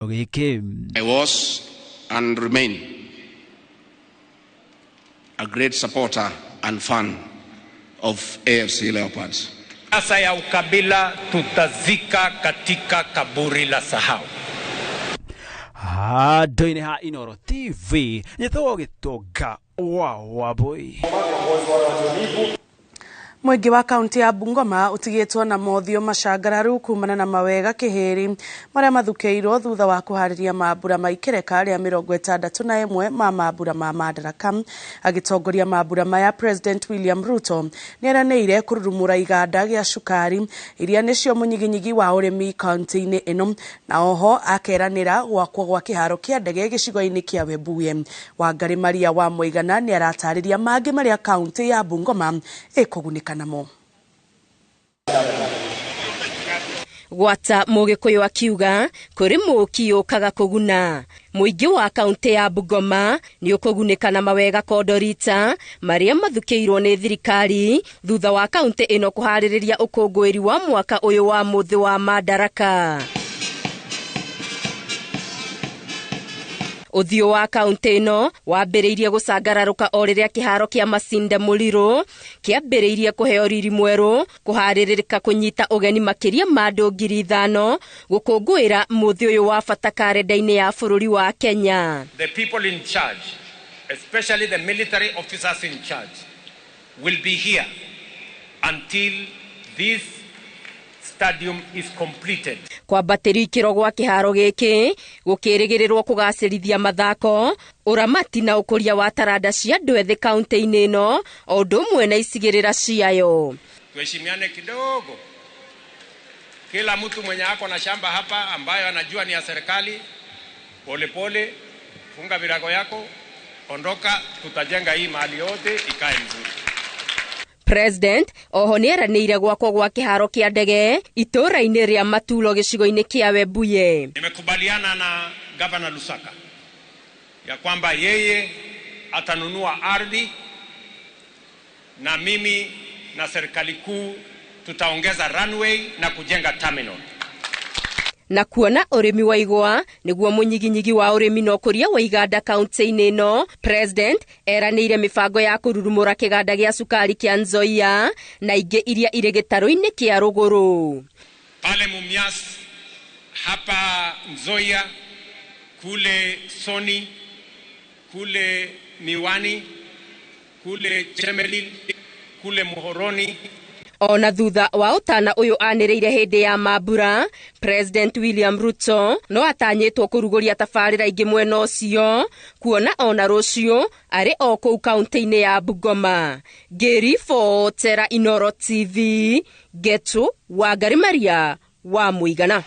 Gĩkĩ. I was and remain a great supporter and fan of AFC Leopards. Siasa ya ukabila tutazika katika kaburi la sahau. Handũ-inĩ ha Inooro TV nyĩtagwo Gĩtonga wa Wambũi. Mũingĩ wa kaunti ya Bungoma ũtigĩtwo na mothiũ macangararu kumana na mawega kĩhĩri marĩa mathukĩirwo thutha wa kũharĩria mambura ma ikereka rĩa 61 ma mambura ma Madaraka. Agĩtongoria mambura maya, President William Ruto nĩeranĩire kũrurumũra iganda gĩa cukari iria nĩcio mũnyiginyigi wa ũrĩmi kaunti-inĩ ĩno, na oho akeranĩra gwakwo gwa kĩharo kĩa ndege gĩcigo-inĩ kĩa Webuye. Wangari Maria wa Mũigana nĩaratarĩria mangĩ marĩa kaunti ya Bungoma ĩkũgunĩka namo. Gwata Mũgĩkũyũ akiuga kũrĩ mũũki ũkaga kũguna. Mũingĩ wa kaunti ya Bungoma nĩ ũkũgunĩka na mawega kondorita marĩa mathukĩirwo nĩ thirikari thutha wa kaunti ĩno kũharĩrĩria ũkũngũĩri wa mwaka ũyũ wa mũthĩ wa Madaraka. Ũthiũ wa kaunti ĩno wambĩrĩirie gũcangararũka o rĩrĩa kĩharo kĩa Masinde Muliro kĩambĩrĩirie kũheo riri mwerũ kũharĩrĩka kũnyita ũgeni makĩria ma andũ 5,000 gũkũngũĩra mũthĩ ũyũ wa bata karenda-inĩ ya bũrũri wa Kenya. The people in charge, especially the military officers in charge, will be here until this stadium is completed. Kwambatĩrio ikĩro gwa kĩharo gĩkĩ gũkĩrĩgĩrĩrwo kũgacĩrithia mathako, ũramati na ũkũria wa taranda cia andũ ethĩ kaunti-inĩ ĩno o ũndũ ũmwe na icigĩrĩra ciayo. Tuheshimiane kidogo. Kila mtu mwenye ako na shamba hapa ambayo anajua ni ya serikali, pole pole, funga virago yako, ondoka, tutajenga hii mali yote ikae mzuri. President oho nĩeranĩire gwakwo gwa kĩharo kĩa ndege itũũra-inĩ rĩa Matulo gĩcigo-inĩ kĩa Webuye. Nimekubaliana na Governor Lusaka ya kwamba yeye atanunua ardhi na mimi na serikali kuu tutaongeza runway na kujenga terminal. Na kuona ũrĩmi wa igwa nĩguo mũnyiginyigi wa ũrĩmi na ũkũria wa iganda kaunti-inĩ ĩno, President eranĩire mĩbango ya kũrurumũra kĩganda gĩa cukari kĩa Nzoia na ingĩ iria irĩ gĩtarũ-inĩ kĩa rũgũrũ. Pale Mumias, hapa Nzoia, kule Soni, kule Miwani, kule Chemelil, kule Muhoroni. Ona thutha wa ũtana ũyũ anĩrĩire hĩndĩ ya mambura, President William Ruto no atanyĩtwo kũrugũria tabarĩra ingĩ mwena ũcio, kuona ona rũciũ arĩ o kũu kaunti-inĩ ya Bungoma. Ngĩribotera Inooro TV, Getu Wangari Maria wa Mũigana.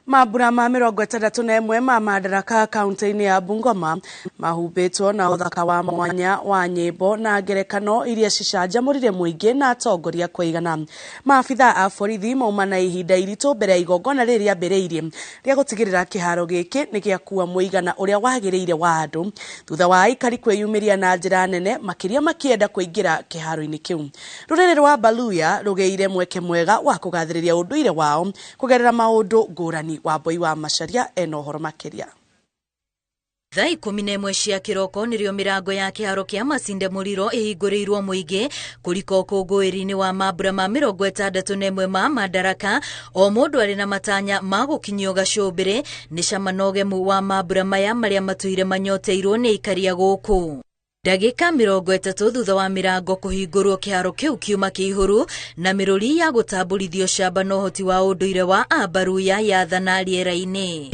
Mambura ma 61 ma Madaraka kaunti-inĩ ya Bungoma mahumbĩtwo na ũthaka wa mwanya wa nyĩmbo na ngerekano iria cicanjamũrire mũingĩ na atongoria kũigana. Maabitha a borithi mauma na ihinda iritũ mbere ya igongona rĩrĩ rĩambĩrĩirie rĩa gũtigĩrĩra kĩharo gĩkĩ nĩ gĩakua mũigana ũrĩa wagĩrĩire wa andũ thutha wa aikari kwĩyumĩria na njĩra nene makĩria makĩenda kũingĩra kĩharo-inĩ kĩu. Rũrĩrĩ rwa Baluya rũgĩire mweke mwega wa kũgathĩrĩria ũndũire wao kũgerera maũndũ ngũrani. Wambui wa Macharia ena ũhoro makĩria. Thaa 11 cia kĩroko nĩrĩo mĩrango ya kĩharo kĩa Masinde Muliro ĩhingũrĩirwo mũingĩ kũrika ũkũngũĩri-inĩ wa mambura ma 61 ma Madaraka, o mũndũ arĩ na matanya ma gũkinyio gacũmbĩrĩ nĩ cama na ũgemu wa mambura maya marĩa matũire manyoteirwo nĩ aikari a gũkũ. Ndagĩka 30 thutha wa mĩrango kũhingũrwo kĩharo kĩu kiuma kĩihũru na mĩrũri ya gũtambũrithio camba na ũhoti wa ũndũire wa Abaruya yathana rĩera-inĩ.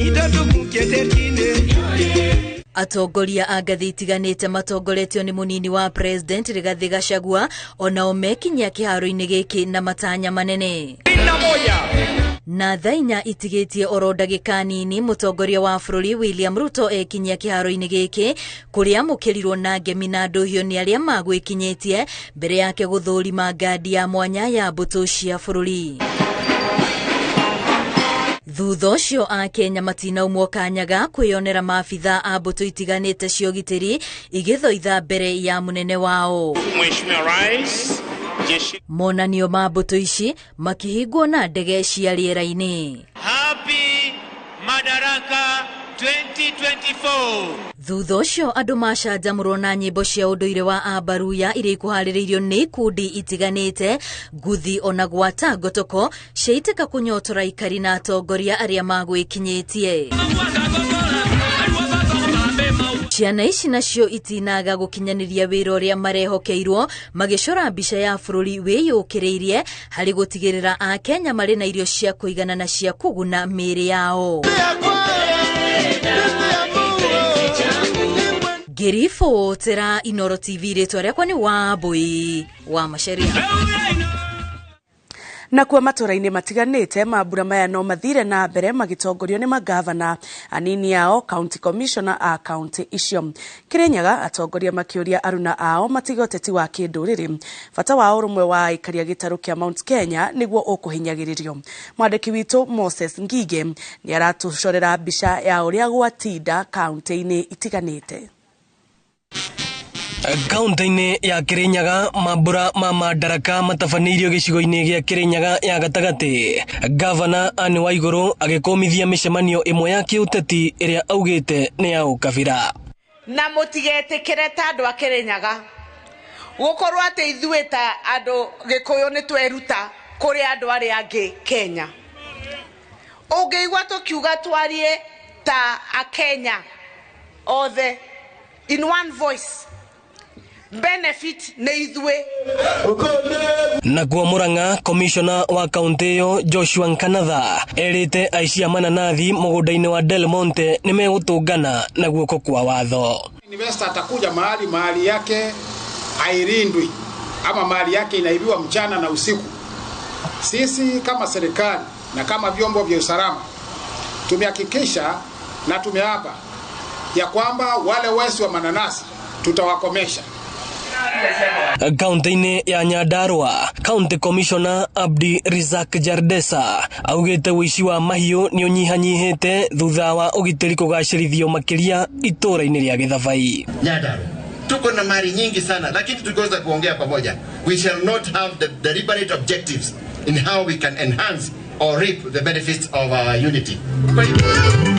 Atongoria a ngathĩ itiganĩte matongoretio nĩ mũnini wa President Rigathĩ Gachagua onao mekinyia kĩharo-inĩ gĩkĩ na matanya manene. Na thaa 4 itigĩtie oro ndagĩka nini mũtongoria wa bũrũri William Ruto ekinyia kĩharo-inĩ gĩkĩ kũrĩa amũkĩrirwo na ngemi na ndũhio nĩ arĩa magwĩkinyĩtie mbere yake gũthũrima ngandi ya mwanya ya mbũtũ cia bũrũri. Thutha ũcio Akenya matinaumwo kanyaga kwĩyonera maabitha a mbũtũ itiganĩte cia ũgitĩri igĩthoitha mbere ya mũnene wao. Mheshimiwa Rais, jeshi Monanio ma mbũtũ ici makĩhingwo na ndege cia rĩera-inĩ. Happy Madaraka 2024. Thutha ũcio andũ macanjamũrwo na nyĩmbo cia ũndũire wa Abaruya iria ikuharĩrĩirio nĩ ikundi itiganĩte, nguthi ona gwata ngotoko ciaitĩka kũnyotora aikari na atongoria arĩa magwĩkinyĩtie. Ciana ici nacio itinaga gũkinyanĩria wĩra ũrĩa marehokeirwo, magĩcora mbica ya bũrũri wĩyũkĩrĩirie harĩ gũtigĩrĩra Akenya marĩ na irio cia kũigana na cia kũguna mĩĩrĩ yao. Ngĩribotera Inooro TV, rĩtwa rĩakwa nĩ Wambui wa Macharia. Nakuo matũra-inĩ matiganĩte mambura maya no mathire na mbere magĩtongorio nĩ magavana anini ao, county commissioner a county icio. Kirinyaga atongoria makĩũria aruna ao matige ũteti wa kĩndũrĩrĩ, bata wa ũrũmwe wa aikari a gĩtarũ kĩa Mount Kenya nĩguo ũkũhinyagĩrĩrio. Mwandĩki witũ Moses Ngige nĩ aratũcorera mbica ya ũrĩa gwatinda kaunti-inĩ itiganĩte. Kaunti-inĩ ya Kirinyaga mambura ma Madaraka matabanĩirio gĩcigo-inĩ gĩa Kirinyaga ya gatagatĩ. Gavana Anne Waiguru agĩkũmithia mĩcemanio ĩmwe ya kĩũteti ĩrĩa augĩte nĩ ya ũkabira. Na mũtigetĩkĩre ta andũ a Kirinyaga gũkorwo atĩ ithuĩ ta andũ Gĩkũyũ nĩ tweruta kũrĩ andũ arĩa angĩ Kenya. Ũngĩigua tũkiuga twarie ta Akenya othe in one voice, benefit nĩ ithuĩ. Nakuo Murang'a, commissioner wa kaunti ĩyo Joshua Nkanatha erĩte aici a mananathi mũgũnda-inĩ wa Del Monte nĩ megũtũngana na guoko kwa watho. Investor atakuja mahali mali yake hailindwi ama mali yake inaibiwa mchana na usiku. Sisi kama serikali na kama vyombo vya usalama tumehakikisha na tumeapa ya kwamba wale wezi wa mananasi tutawakomesha. Kaunti-inĩ ya Nyandarua, County Commissioner Abdi Rizak Jardesa augĩte ũici wa mahiũ nĩ ũnyihanyihĩte thutha wa ũgitĩri kũgacĩrithio makĩria itũũra-inĩ rĩa Gĩthabai. Nyandarua tuko na mali nyingi sana, lakini tukiweza kuongea pamoja we shall not have the deliberate objectives in how we can enhance or reap the benefits of our unity.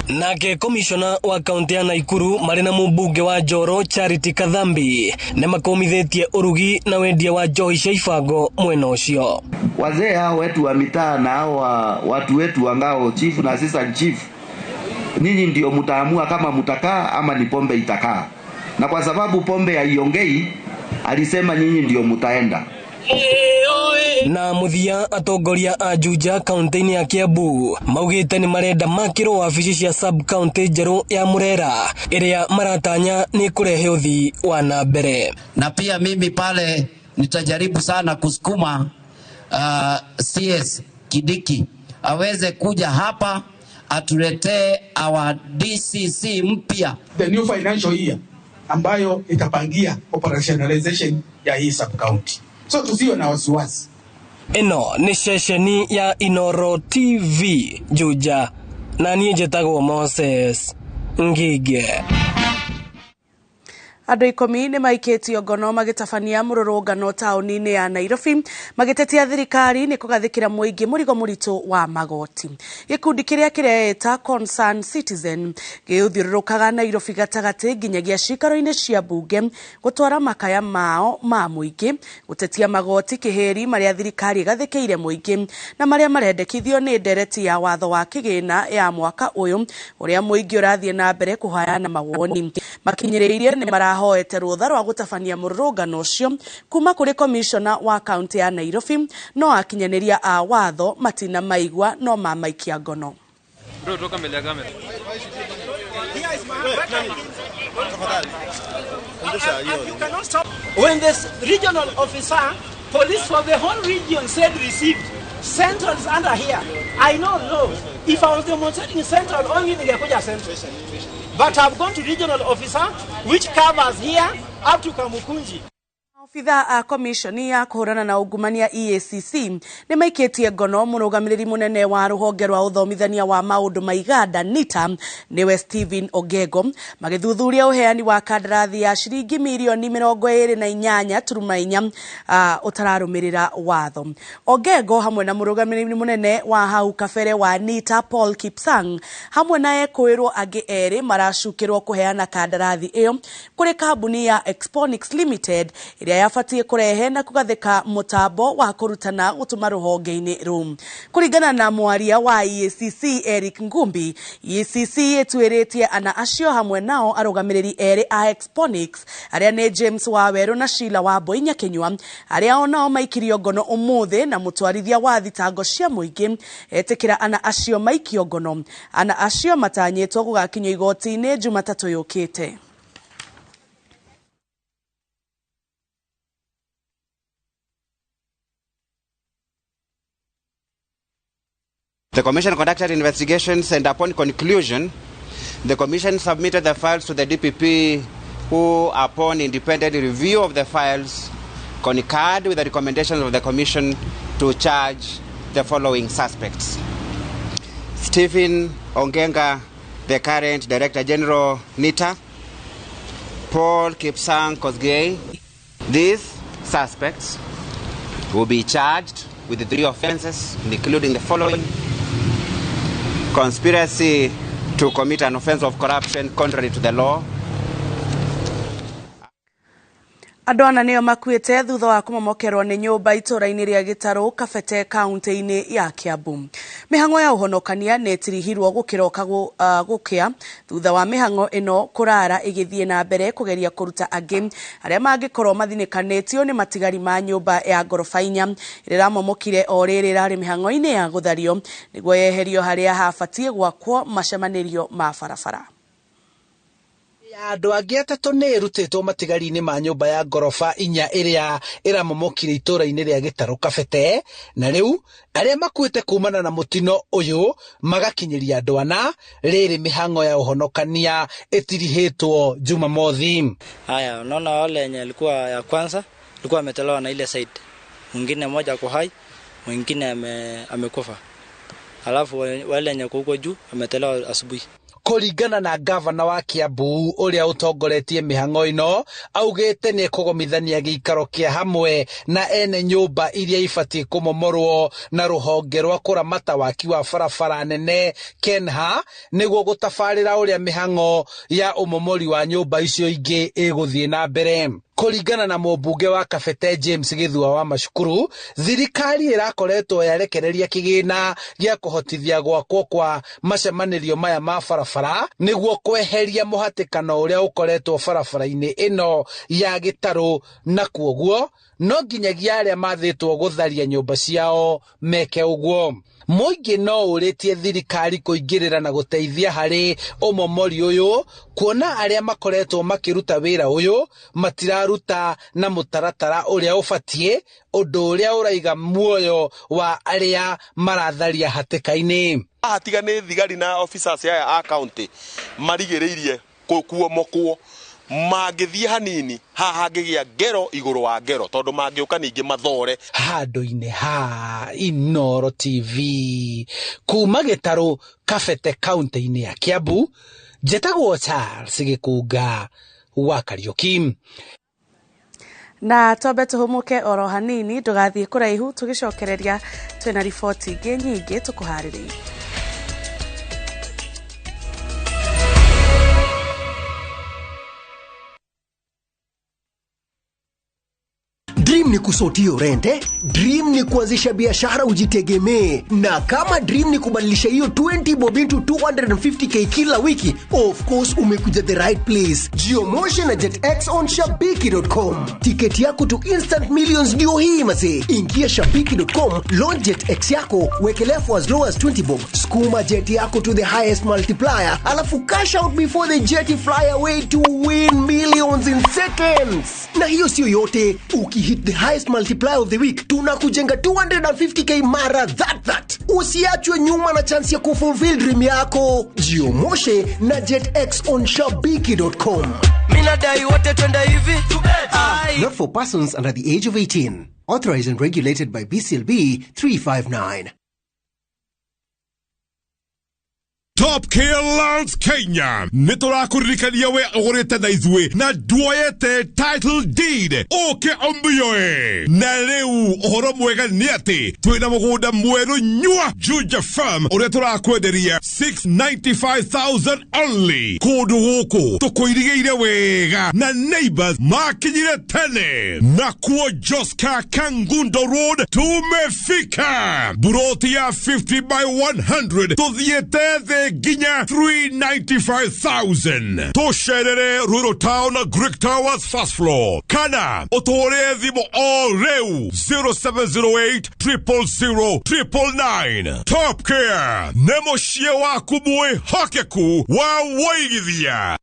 Nake commissioner wa kaunti ya Naikuru marĩ na mũmbunge wa Njoro Charity Kathambi nĩ makomithĩtie ũrugi na wendia wa njohi cia ibango mwena ũcio. Wazee hao wetu wa mitaa na hao watu wetu wa ngao, chief na assistant chief, nyinyi ndio mtaamua kama mtakaa ama ni pombe itakaa. Na kwa sababu pombe haiongei, alisema nyinyi ndio mtaenda. Na muthia atongoria a Juja kaunti-inĩ ya Kiambu maugĩte nĩ marenda makĩrwo wabici cia sub county njerũ ya Murera ĩrĩa maratanya nĩ kũrehe ũthii wa na mbere. Na pia mimi pale nitajaribu sana kusukuma CS Kidiki aweze kuja hapa atuletee our DCC mpya. The new financial year ambayo itapangia operationalization ya hii sub county. So tusiwe na wasiwasi. Ĩno nĩ ceceni ya Inooro TV Juja, na niĩ njĩtagwo Moses Ngige. Andũ 10 nĩ maikĩtio ngono magĩtabania mũrũrũngano taũni-inĩ ya Nairobi magĩtetia thirikari nĩ kũgathĩkĩra mũingĩ mũrigo mũritũ wa magoti. Gĩkundi kĩrĩa kĩreĩta Concern Citizen gĩũthiũrũrũkaga Nairobi gatagatĩ nginyagia ciikaro-inĩ cia mbunge gũtwara makaya mao ma mũingĩ gũtetia magoti kĩhĩri marĩa thirikari ĩgathĩkĩire mũingĩ na marĩa marendekithio nĩ ndereti ya watho wa kĩgĩna ya mwaka ũyũ ũrĩa mũingĩ ũrathiĩ na mbere kũhayana mawoni. Makinyĩrĩirie nĩ marahoete rũtha rwa gũtabania mũrũrũngano ũcio kuma kũrĩ commissioner wa kaunti ya Nairobi no akinyanĩria a watho matina maigua no mamaikia ngono. When this regional officer, police for the whole region said received, Central is under here. I know law. If I was demonstrating Central, only ningekuja Central. But I've gone to regional officer, which covers here up to Kamukunji. Abithaa a komishoni ya kũhũrana na ungumania EACC nĩ maikĩtie ngono mũrũgamĩrĩri mũnene wa rũhonge rwa ũthomithania wa maũndũ ma iganda NITA nĩwe Stephen Ogego magĩthuthuria ũheani wa kandarathi ya ciringi mirioni 28.4 ũtararũmĩrĩra watho. Ogego hamwe na mũrũgamĩrĩri mũnene wa hau kabere wa NITA Paul Kipsang hamwe na ekũĩrwo angĩ erĩ maracukĩrwo kũheana kandarathi ĩyo kũrĩ kambuni ya Exponix Limited ĩrĩa yabatie kũrehe na kũgathĩka mũtambo wa kũrutana gũtũma rũhonge-inĩ rũu. Kũringana na mwaria wa EACC Eric Ngumbi, EACC ĩtuĩrĩtie ana acio hamwe nao arũgamĩrĩri erĩ a Exponix arĩa nĩ James Wawerũ na Sheila Wambui Nyakinyua arĩa onao maikirio ngono ũmũthĩ na mũtwarithia wa thitango cia mũingĩ etĩkĩra ana acio maikio ngono. Ana acio matanyĩtwo gũgakinyio igoti-inĩ Jumatatũ yũkĩte. The Commission conducted investigations and upon conclusion, the Commission submitted the files to the DPP, who, upon independent review of the files, concurred with the recommendations of the Commission to charge the following suspects: Stephen Ongenga, the current Director General, NITA, Paul Kipsang Kosgei. These suspects will be charged with 3 offenses, including the following: conspiracy to commit an offense of corruption contrary to the law. Andũ ana nĩo makuĩte thutha wa kũmomokerwo nĩ nyũmba itũũra-inĩ rĩa Gĩtarũ Kabete kaunti-inĩ ya Kiambu. Mĩhang'o ya ũhonokania nĩ ĩtirihirwo gũkĩroka gũkĩa thutha wa mĩhang'o ĩno kũrara ĩgĩthiĩ na mbere kũgeria kũruta angĩ arĩa mangĩkorwo mathinĩkanĩtio nĩ matigari ma nyũmba ya ngoroba 4 ĩrĩa ĩramomokire o rĩrĩ ĩrarĩ mĩhang'o-inĩ ya gũthario nĩguo yeherio harĩa habatiĩ gwakwo macemanĩrio ma barabara. Andũ angĩ atatũ nĩ ĩrutĩtwo matigari-inĩ ma nyũmba ya ngoroba 4 ĩrĩa ĩramomokire itũũra-inĩ rĩa Gĩtarũ Kabete, na rĩu arĩa makuĩte kumana na mũtino ũyũ magakinyĩria andũ ana. Rĩrĩ mĩhang'o ya ũhonokania ĩtirihĩtwo Jumamothi. Haya, unaona wale wenye alikuwa ya kwanza alikuwa ametolewa na ile side, mwingine mmoja ako hai, mwingine amekufa, alafu wale wenye huko juu ametolewa asubuhi. Kũringana na gavana wa Kiambu ũrĩa ũtongoretie mĩhang'o ĩno, augĩte nĩ ekũgomithania gĩikaro kĩa hamwe na ene nyũmba iria ibatiĩ kũmomorwo na rũhonge rwa kũramata waki wa barabara nene KENHA nĩguo gũtabarĩra ũrĩa mĩhang'o ya ũmomori wa nyũmba icio ingĩ ĩgũthiĩ na mbere. Kũringana na mũmbunge wa Kabete James Gĩthua wa Macukuru, thirikari ĩrakoretwo yarekereria kĩgĩna gĩa kũhotithia gwakwo kwa macemanĩrio maya ma barabara nĩguo kweheria mũhatĩkano ũrĩa ũkoretwo barabara-inĩ ĩno ya Gĩtarũ, na kuoguo no nginyagia arĩa mathĩtwo gũtharia nyũmba ciao meke ũguo. Mũingĩ no ũrĩtie thirikari kũingĩrĩra na gũteithia harĩ ũmomori ũyũ, kuona arĩa makoretwo makĩruta wĩra ũyũ matiraruta na mũtaratara ũrĩa ũbatiĩ, ũndũ ũrĩa ũraiga muoyo wa arĩa maratharia hatĩka-inĩ. Haha tiga nĩ thigari na officers aya a county marigĩrĩirie kuomokwo, mangĩthiĩ hanini haha hangĩgĩa ngero igũrũ wa ngero, tondũ mangĩũka ningĩ mathore. Handũ-inĩ ha Inooro TV kuma Gĩtarũ Kabete kaunti-inĩ ya Kiambu, njetagwo Charles Gĩkũnga wa Kariũki. Na twambe tũhũmũke oro hanini, ndũgathiĩ kũraihu, tũgĩcokereria twĩna riboti ingĩ nyingĩ tũkũharĩrĩirie. Dream ni kusotio rente, dream ni kuanzisha biashara ujitegemee, na kama dream ni kubadilisha hiyo 20 bob into 250k kila wiki, of course umekuja the right place. Geomotion na JetX on shabiki.com. Tiketi yako to instant millions ndio hii mase. Ingia shabiki.com, launch JetX yako, wekelea for as low as 20 bob, skuma jet yako to the highest multiplier, alafu cash out before the jet fly away to win millions in seconds. Na hiyo sio yote, ukihit the highest multiplier of the week, tunakujenga 250K mara that that. Usiachwe nyuma na chance ya kufulfill dream yako. Jiomoshe na JetX on shabiki.com. Minadai wote twende hivi. Not for persons under the age of 18. Authorized and regulated by BCLB 359. Top Care Lands Kenya nä tå rakå we å gå rä te na ithuä na nduoyete title deed åke ombioe na rä u å horo mwega nä atä twä na må gå nda mwerå nyua Juja Farm å rä a tå rakwenderia 695,000 only kå ndå gå kå tå kå irigä ire wega na neighbors makinyire tene nakuo Joska Kangundo Road tumefika buroti ya 50 by 100 tuthiete thĩ nginya 395,000 tũcerere Ruiru Town Greek Towers first floor kana ũtũhũrĩre thimũ o rĩu 0708 000 999. Top Care nĩ mũciĩ waku mwĩhokeku wa wũigithia.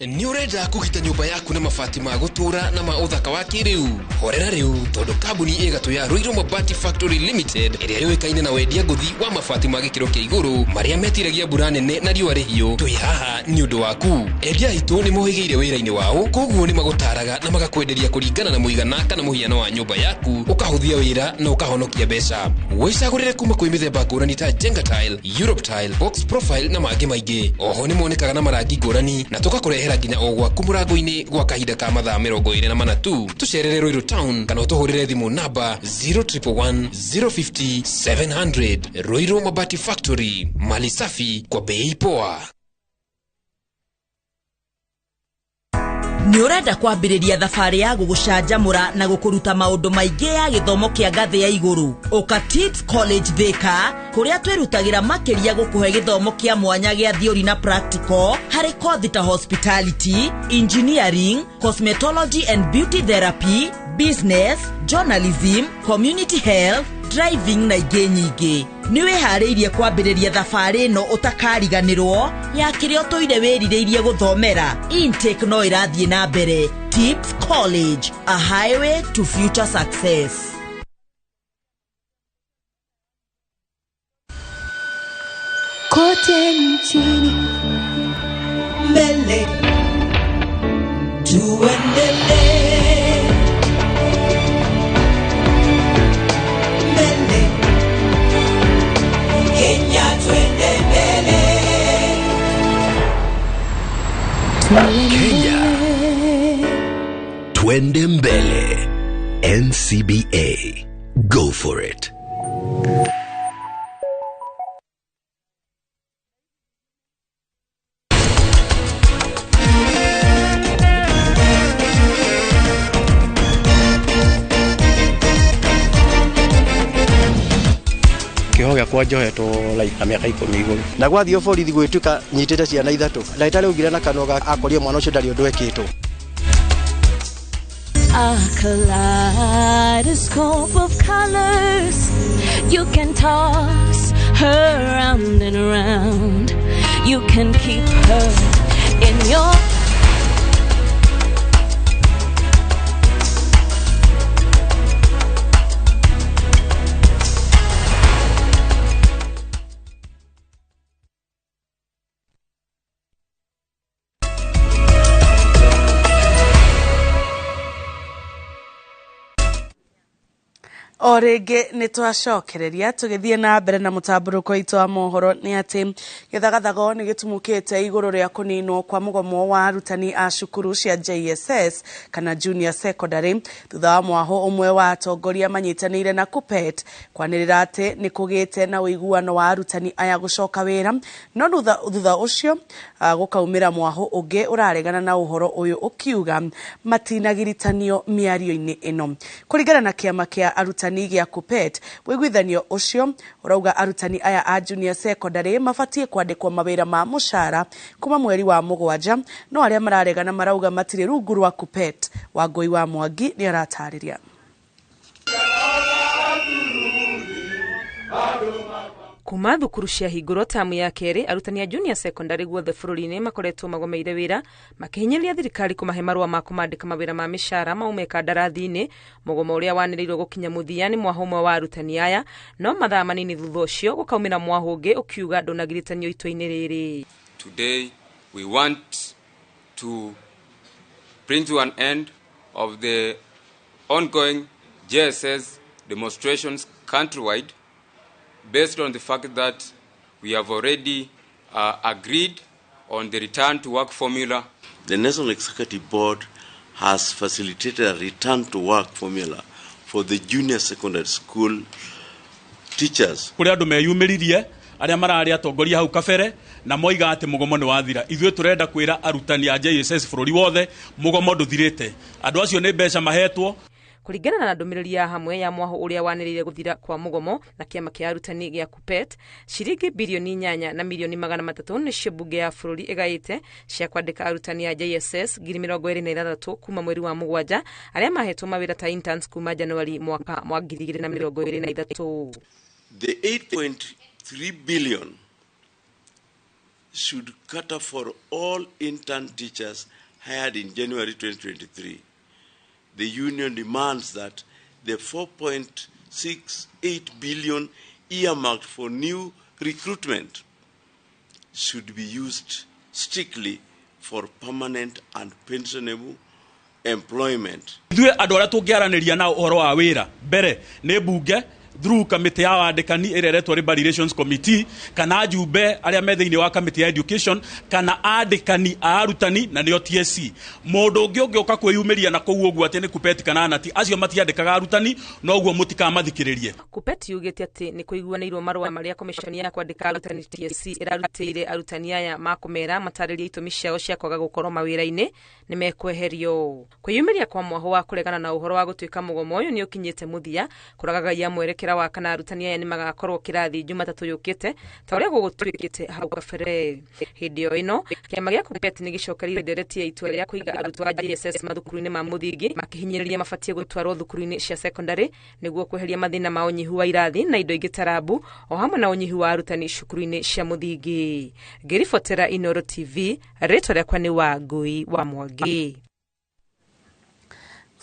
Nĩ ũrenda kũgita nyũmba yaku na mabati ma gũtũũra na ma ũthaka wa kĩrĩu? Horera rĩu tondũ kambuni ĩgatũ ya Ruiru Mabati Factory Limited ĩrĩa yũĩkaine na wendia ngũthi wa mabati ma gĩkĩro kĩa igũrũ marĩa metiragia mbura nene na riũa rĩhiũ, twĩ haha nĩ ũndũ waku. Endia aitũ nĩ mohĩgĩire wĩra-inĩ wao, koguo nĩ magũtaraga na magakwenderia kũringana na mũigana kana mũhiano wa nyũmba yaku, ũkahũthia wĩra na ũkahonokia mbeca. Wĩcagũrĩre kuma kwĩ mĩthemba ngũrani ta Jenga Tile, Europe Tile, Box Profile na mangĩ maingĩ. Oho nĩ monekaga na marangi ngũrani na tũgakũrehera nginya o gwaku mũrango-inĩ gwa kahinda ka mathaa 24 tu. Tũcerere Ruiru Town kana ũtũhũrĩre thimũ namba 0111 050 700. Ruiru Mabati Factory, mali safi kwa bei poa. Nĩ ũrenda kwambĩrĩria thabarĩ ya gũgũcanjamũra na gũkũruta maũndũ maingĩ ya gĩthomo kĩa ngathĩ ya igũrũ? Ũka Tips College Thika, kũrĩa twĩrutagĩra makĩria gũkũhe gĩthomo kĩa mwanya gĩa theory na practical harĩ kothi ta hospitality, engineering, cosmetology and beauty therapy, business, journalism, community health, driving na ingĩ nyingĩ. Nĩ wĩharĩirie kwambĩrĩria thabarĩ ĩno ũtakariganĩrwo ya kĩrĩa ũtũire wĩrirĩirie gũthomera? Intake no ĩrathiĩ na mbere. Tips College, a highway to future success. Kote nchini mbele tuendelee, mbele Kenya twende mbele. Kenya twende mbele. NCBA, go for it. Kĩoho gĩakwa njohetwo like na mĩaka 10 igũrũ na gwathiĩ borithi gwĩtuĩka nyitĩte ciana 3 ndagĩtarĩ augire na kanua akorire mwana ũcio ndarĩ ũndũ ekĩtwo. A kaleidoscope of colors, you can toss her round and round, you can keep her in your O rĩngĩ nĩ twacokereria tũgĩthiĩ na mbere na mũtambũrũko witũ wa mohoro nĩ atĩ gĩthagathago nĩ gĩtumũkĩte igũrũ rĩa kũninwo kwa mũgomo wa arutani a cukuru cia JSS kana Junior Secondary thutha wa mwaho ũmwe wa atongoria manyitanĩire na KUPPET kwanĩrĩra atĩ nĩ kũgĩte na ũiguano wa arutani aya gũcoka wĩra, no thutha ũcio gũkaumĩra mwaho ũngĩ ũraregana na ũhoro ũyũ ũkiuga matinagirithanio mĩario-inĩ ĩno. Kũringana na kĩama kĩa arutani gĩa KUPPET, wĩiguithanio ũcio ũrauga arutani aya a Junior Secondary mabatiĩ kwandĩkwo mawĩra ma mũcara kuma mweri wa 7, no arĩa mararegana marauga matirĩ rungu rwa KUPPET. Wangũi wa Mwangi nĩ aratarĩria. Kuma thukuru cia hingũrwo tamu ya kerĩ, arutani a junior secondary guothe bũrũri-inĩ makoretwo magomeire wĩra makĩhinyĩrĩria thirikari kũmahe marũa ma kũmandĩka mawĩra ma mĩcara maume kandarathi-inĩ. Mũgomo ũrĩa wanĩrĩirwo gũkinya mũthia nĩ mwaho ũmwe wa arutani aya, no mathaa manini thutha ũcio gũkaumĩra mwaho ũngĩ ũkiuga ndũnagiritanio itua-inĩ rĩrĩ. Today we want to bring to an end of the ongoing JSS demonstrations countrywide, based on the fact that we have already agreed on the return to work formula. The National Executive Board has facilitated a return to work formula for the junior secondary school teachers. Kuri andu meyumĩririe arĩa mararĩ atongoria hau kabere na moiga atĩ mũgomo nĩ wathira. Ithuĩ tũrenda kwĩra arutani a JSS bũrũri wothe mũgomo ndũthirĩte. Andũ acio nĩ mbeca mahetwo. Kũringana na ndũmĩrĩri ya hamwe ya mwaho ũrĩa wanĩrĩire gũthira kwa mũgomo na kĩama kĩa arutani gĩa KUPPET, ciringi bilioni 8 na milioni 300 nĩcio mbunge ya bũrũri ĩgaĩte cia kwandĩka arutani a JSS 26,000 kuma mweri wa 7 arĩa mahetwo mawĩra ta interns kuma Januari mwaka wa 2023. The 8.3 billion should cater for all intern teachers hired in January 2023. The union demands that the 4.68 billion earmarked for new recruitment should be used strictly for permanent and pensionable employment. Ithuĩ andũ arĩa tũngĩaranĩria nao ũhoro wa wĩra mbere nĩ mbunge through kamĩtĩ ya wandĩkani ĩrĩa ĩretwo Labour Relations Committee, kana njumbe arĩa me thĩinĩ wa kamĩtĩ ya education, kana andĩkani a arutani na nĩo TSC. Mũndũ ũngĩ ũngĩũka kwĩyumĩria na kũu ũguo atĩ nĩ KUPPET kana NAT, acio matiandĩkaga arutani, noguo mũtikamathikĩrĩrie. KUPPET yugĩte atĩ nĩ kũiguanĩirwo marũa marĩa commission ya kwandĩka arutani TSC ĩrarutĩire arutani aya makũmera matarĩrie itũmi ciao cia kwaga gũkorwo mawĩra-inĩ nĩ mekweherio. Kwĩyumĩria kwa mwaho wa kũregana na ũhoro wa gũtuĩka mũgomo ũyũ nĩ ũkinyĩte mũthia, kũragagaia mwerekera wa kana arutani aya nĩ magakorwo kĩrathi Jumatatũ yũkĩte ta ũrĩa gũgũtuĩkĩte hau kabere. Hĩndĩ o ĩno kĩama gĩa KUPPET nĩ gĩcokereire ndereti ya itua rĩa kũiga arutwo a JSS mathukuru-inĩ ma mũthingi makĩhinyĩrĩria mabatiĩ gũtwarwo thukuru-inĩ cia secondary nĩguo kweheria mathĩna ma ũnyihu wa irathi na indo ingĩ ta rabu o hamwe na ũnyihu wa arutani cukuru-inĩ cia mũthingi. Ngĩribotera Inooro TV, rĩtwa rĩakwa nĩ Wangui wa Mwangi.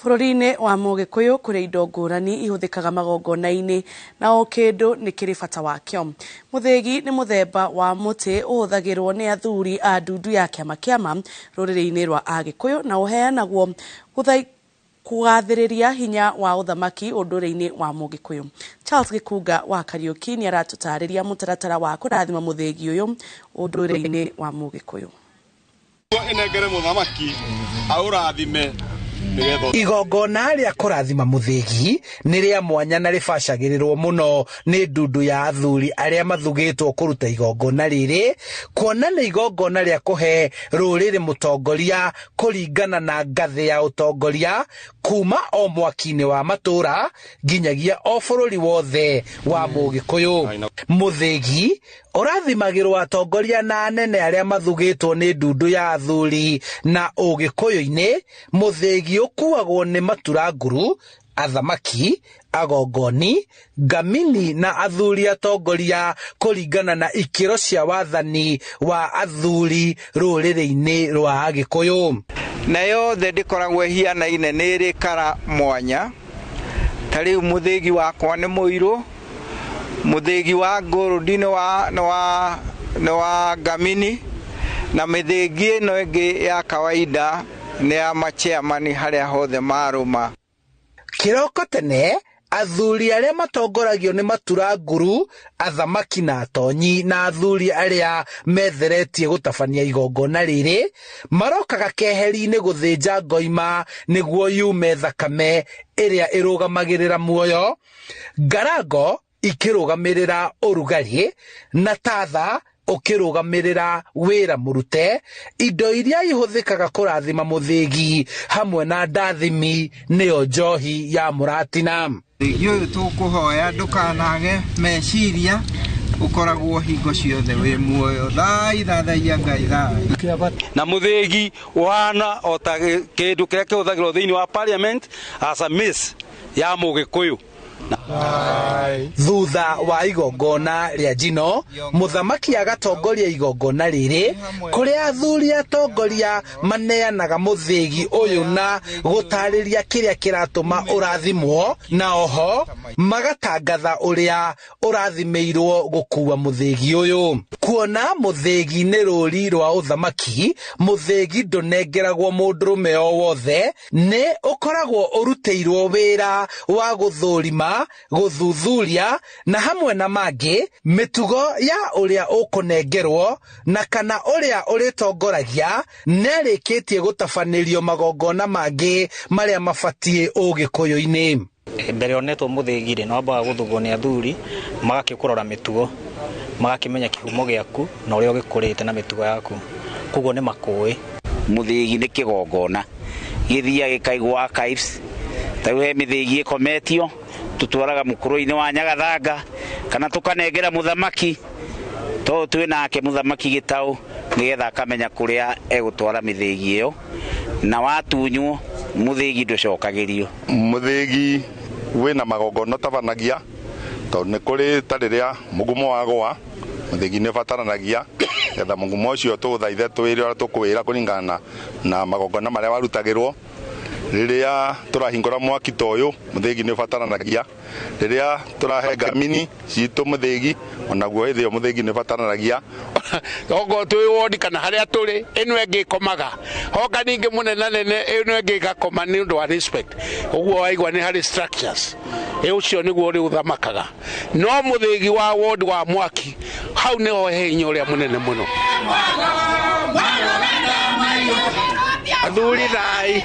Bũrũri-inĩ wa Mũgĩkũyũ kũrĩ indo ngũrani ihũthĩkaga magongona-inĩ na o kĩndũ nĩ kĩrĩ bata wakĩo. Mũthĩgi nĩ mũthemba wa mũtĩ ũhũthagĩrwo nĩ athuri a ndundu ya kĩama kĩama rũrĩrĩ-inĩ rwa Agĩkũyũ na ũheanagwo kũgathĩrĩria hinya wa ũthamaki ũndũire-inĩ wa Mũgĩkũyũ. Charles Gĩkunga wa Kariũki nĩ aratũtarĩria mũtaratara wa kũrathima mũthĩgi ũyũ ũndũire-inĩ wa Mũgĩkũyũ. Ĩnengere mũthamaki aũrathime. Igongona rĩa kũrathima mũthĩgi nĩ rĩa mwanya na rĩbacagĩrĩrwo mũno nĩ ndundu ya athuri arĩa mathugĩtwo kũruta igongona rĩrĩ, kuona nĩ igongona rĩa kũhe rũrĩrĩ mũtongoria kũringana na ngathĩ ya ũtongoria kuma o mwaki-inĩ wa matũra nginyagia o bũrũri wothe wa Mũgĩkũyũ. Mũthĩgi ũrathimagĩrwo atongoria na anene arĩa mathugĩtwo nĩ ndundu ya athuri na ũgĩkũyũ-inĩ. Mũthĩgi ũkuagwo nĩ maturanguru, athamaki, agongoni, ngamini na athuri atongoria kũringana na ikĩro cia wathani wa athuri rũrĩrĩ-inĩ rwa Agĩkũyũ. Na yothe ndĩkoragwo ĩhianaine, nĩ ĩrĩ kara mwanya. Ta rĩu mũthĩgi wakwa nĩ mũirũ, mũthĩgi wa ngũrũndi nĩ wa ngamini, na mĩthĩgi ĩno ĩngĩ ya kawaida nĩ ya machairman harĩa hothe marũma. Kĩroko tene athuri arĩa matongoragio nĩ maturanguru, athamaki na atonyi na athuri arĩa metheretie gũtabania igongona rĩrĩ marokaga keheri-inĩ gũthĩnja ngoima nĩguo yume thakame ĩrĩa ĩrũgamagĩrĩra muoyo, ngarango ikĩrũgamĩrĩra ũrugarĩ na tatha ũkĩrũgamĩrĩra wĩra mũrute. Indo iria ihũthĩkaga kũrathima mũthĩgi hamwe na ndathimi nĩyo njohi ya mũratina. Mũthĩgi ũyũ tũkũhoya ndũkanage meciria, ũkoragwo hingo ciothe wĩ muoyo. Thai thathaiya Ngai thai. Na mũthĩgi ũhana o ta kĩndũ kĩrĩa kĩhũthagĩrwo thĩinĩ wa parliament as a mace ya Mũgĩkũyũ. Thutha wa igongona rĩa njino, mũthamaki agatongoria igongona rĩrĩ kũrĩa athuri atongoria maneanaga mũthĩgi ũyũ na gũtarĩria kĩrĩa kĩratũma ũrathimwo, na oho magatangatha ũrĩa ũrathimĩirwo gũkua mũthĩgi ũyũ. Kuona mũthĩgi nĩ rũri rwa ũthamaki, mũthĩgi ndũnengeragwo mũndũrũme o wothe, nĩ ũkoragwo ũrutĩirwo wĩra wa gũthũrima, gũthuthuria na hamwe na mangĩ mĩtugo ya ũrĩa ũkũnengerwo na kana ũrĩa ũrĩtongoragia nĩarĩkĩtie gũtabanĩrio magongona mangĩ marĩa mabatiĩ ũgĩkũyũ-inĩ. Mbere onetwo mũthĩgi rĩ, nĩwambaga gũthugwo nĩ athuri, magakĩkũrora mĩtugo, magakĩmenya kĩhumo gĩaku na ũrĩa ũgĩkũrĩte na mĩtugo yaku, koguo nĩ makũĩ. Mũthĩgi nĩ kĩgongona gĩthiaga gĩkaigwo archives, ta rĩu he mĩthĩgi ĩkometio tũtwaraga mũkũrũ-inĩ wa Nyagathanga kana tũkanengera mũthamaki, tondũ twĩ nake mũthamaki gĩtaũ, nĩgetha akamenya kũrĩa egũtwara mĩthĩgi ĩyo, na watunywo mũthĩgi ndũcokagĩrio. Mũthĩgi wĩna magongona ũtabanagia, tondũ nĩ kũrĩ ta rĩrĩa mũgumo wagũa, mũthĩgi nĩ ũbataranagia getha mũgumo ũcio tũũthaithe twĩre ũrĩa tũkwĩra kũringana na magongona marĩa warutagĩrwo. Rĩrĩa tũrahingũra mwaki ta ũyũ, mũthĩgi nĩ ũbataranagia. Rĩrĩa tũrahe ngamini citũ mũthĩgi, onaguo hĩndĩ ĩyo mũthĩgi nĩ ũbataranagia. Okorwo twĩ wodi kana harĩa tũrĩ, ĩno ĩngĩ ĩkomaga, hoka ningĩ mũnene nene ĩno ĩngĩ ĩgakoma nĩ ũndũ wa respect. Ũguo waigua nĩ harĩ structures, ũcio nĩguo ũrĩ ũthamakaga. No mũthĩgi wa wodi wa mwaki, hau nĩho he hinya ũrĩa mũnene mũno. Athuri thai,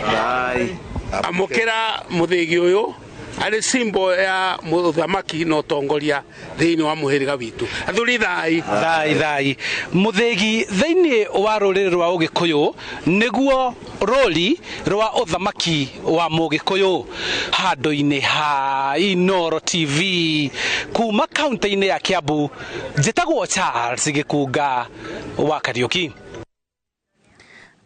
amũkĩra mũthĩgi ũyũ arĩ symbol ya mũthamaki na ũtongoria thĩinĩ wa mũhĩrĩga witũ. Athuri thai. Thai thai. Mũthĩgi thĩinĩ wa rũrĩrĩ rwa ũgĩkũyũ nĩguo rũri rwa ũthamaki wa mũgĩkũyũ. Handũ-inĩ ha Inooro TV kuma kaunti-inĩ ya Kiambu, njĩtagwo Charles Gĩkunga wa Kariũki.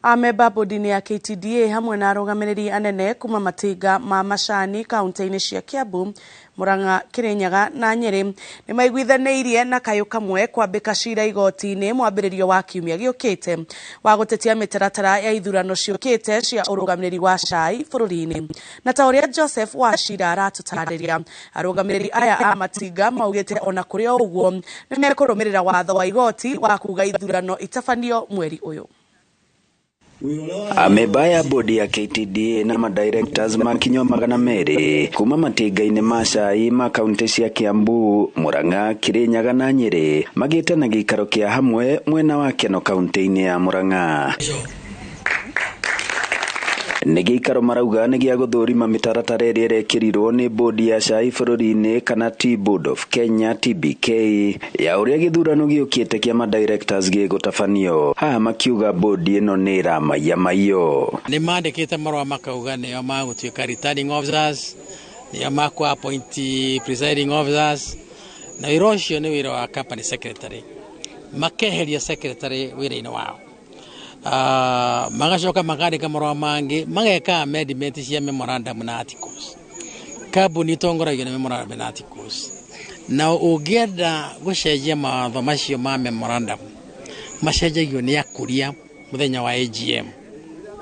Amemba bodi-inĩ ya KTDA hamwe na arũgamĩrĩri anene kuma matinga ma macani kaunti-inĩ cia Kiambu, Murang'a, Kirinyaga na Nyeri nĩmaiguithanĩirie na kayũ kamwe kwambĩka cira igoti-inĩ mwambĩrĩrio wa kiumia gĩũkĩte wa gũtetia mĩtaratara ya ithurano ciũkĩte cia ũrũgamĩrĩri wa cai bũrũri-inĩ. Na ta ũrĩa Joseph Wachira aratũtarĩria, arũgamĩrĩri aya a matinga maugĩte ona kũrĩ o ũguo nĩmekũrũmĩrĩra watho wa igoti wa kuga ithurano itabanio mweri ũyũ. Amemba ya bodi ya KTDA na madirectors makinywa 200 kuma matinga-inĩ ma cai ma kaunti cia Kiambu, Murang'a, Kirinyaga na Nyeri magĩte na gĩikaro kĩa hamwe mwena wa Keno kaunti-inĩ ya Murang'a. Nĩ gĩikaro marauga nĩ gĩa gũthũrima mĩtaratara ĩrĩa ĩrekĩrirwo nĩ bodi ya cai bũrũri-inĩ kana Tea Board of Kenya TBK ya ũrĩa gĩthurano gĩũkĩte kĩa madirectors gĩgũtabanio. Haha makiuga bodi ĩno nĩ ĩramaiya maiyo. Nĩ mandĩkĩte marũa makauga nĩo magũtuĩka returning officers, nĩo makũ appoint presiding officers, na wĩra ũcio nĩ wĩra wa company secretary. Makeheria secretary wĩra-inĩ wao. Magacoka makandĩka marũa mangĩ mageka amendment cia memorandum na articles. Kambuni itongoragio nĩ memorandum na articles, na ũngĩenda gũcenjia mawatho macio ma memorandum macenjagio nĩ akũria mũthenya wa AGM,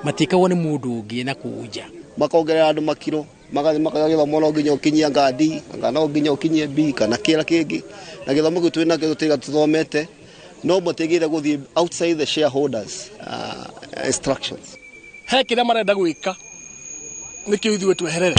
matikagwo nĩ mũndũ ũngĩ na kũu nja. Makongerera andũ makiro, magathiĩ makaga gĩthomo no nginya ũkinyie ngandi, kana no nginya ũkinyie B kana kĩra kĩngĩ, na gĩthomo kĩu twĩ nakĩo tũtiga tũthomete, no matigire gũthiĩ outside the shareholders instructions. He kĩrĩa marenda gwĩka nĩkĩo ithuĩ tweherere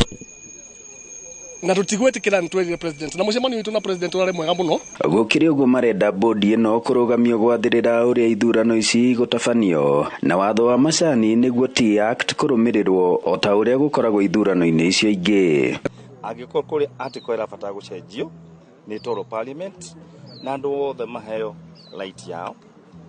na tũtigwĩtĩkĩra nĩ twerire president na mũcemanio witũ na president ũrarĩ mwega mũno. Gũkĩrĩ ũguo marenda bodi ĩno kũrũgamio gwathĩrĩra ũrĩa ithurano ici igũtabanio na watho wa macani nĩguo Tea Act kũrũmĩrĩrwo o ta ũrĩa gũkoragwo ithurano-inĩ icio ingĩ. Angĩkorwo kũrĩ article ĩrabatara gũcenjio nĩ ĩtwarwo parliament na andũ othe maheo right yao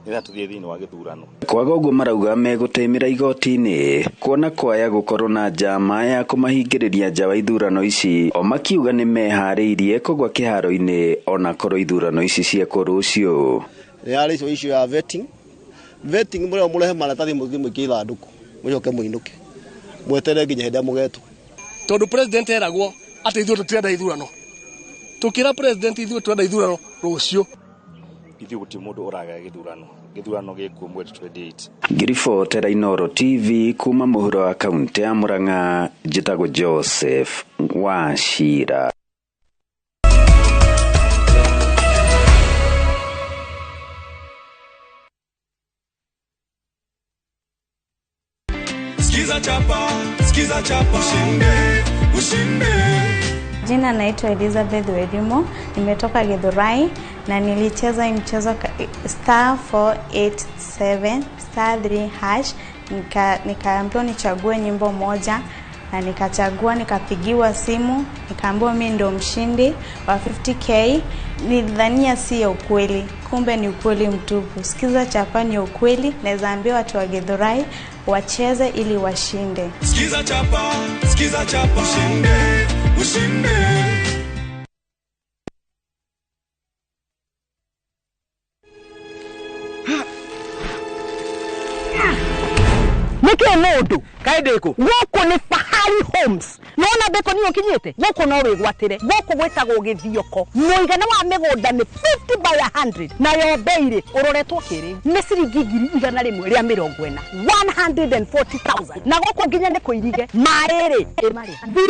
nĩgetha tũthiĩ thĩinĩ wa gĩthurano. Kwaga ũguo marauga megũtĩmĩra igoti-inĩ kuona kwaya gũkorwo na njama ya kũmahingĩrĩria nja wa ithurano ici, o makiuga nĩ meharĩirie kũgwa kĩharo-inĩ ona korwo ithurano ici ciekwo rũciũ. Nĩ issue ya vetting. Vetting mũrĩa mũrehe maratathi mũthiĩ mũikie ithandũkũ mũcoke mũinũke mweterere nginya hĩndĩ ĩrĩa mũgetwo. Tondũ president eragwo atĩ ithuĩ tũtirenda ithurano, Tukira president ithuĩ twenda ithurano rũciũ. Ithuĩ gũtirĩ mũndũ ũragaya gĩthurano. Gĩthurano gĩkuo mweri 28. Ngiribotera Inooro TV kuma mũhuro wa kaunti ya Murang'a, njĩtagwo Joseph Wachira. Sikiza chapa, sikiza chapa, ushinde, ushinde. Jina naitwa Elizabeth Werimo, nimetoka Githurai na nilicheza mchezo star 487 star 3 hash, nikaambiwa nichague nyimbo moja na nikachagua, nikapigiwa simu, nikaambiwa mimi ndo mshindi wa 50k. Nilidhania si ya ukweli, kumbe ni ukweli mtupu. Sikiza chapa ni ukweli, naweza ambia watu wa Githurai wacheze ili washinde. Sikiza chapa, sikiza chapa, ushinde, ushinde. Nĩkĩ mũndũ kaĩ ndĩkũ gũkũ nĩ Fahari Homes nona ndĩkũ niĩ ũkinyĩte gũkũ no wĩgwatĩre gũkũ gwĩtagwo Gĩthioko mũigana wa mĩgũnda nĩ 50 by 100 nayo bei rĩ ũroretwo kĩrĩu nĩ ciringi 140,000 140,000 na gũkũ nginya nĩ kũirige maĩ rĩ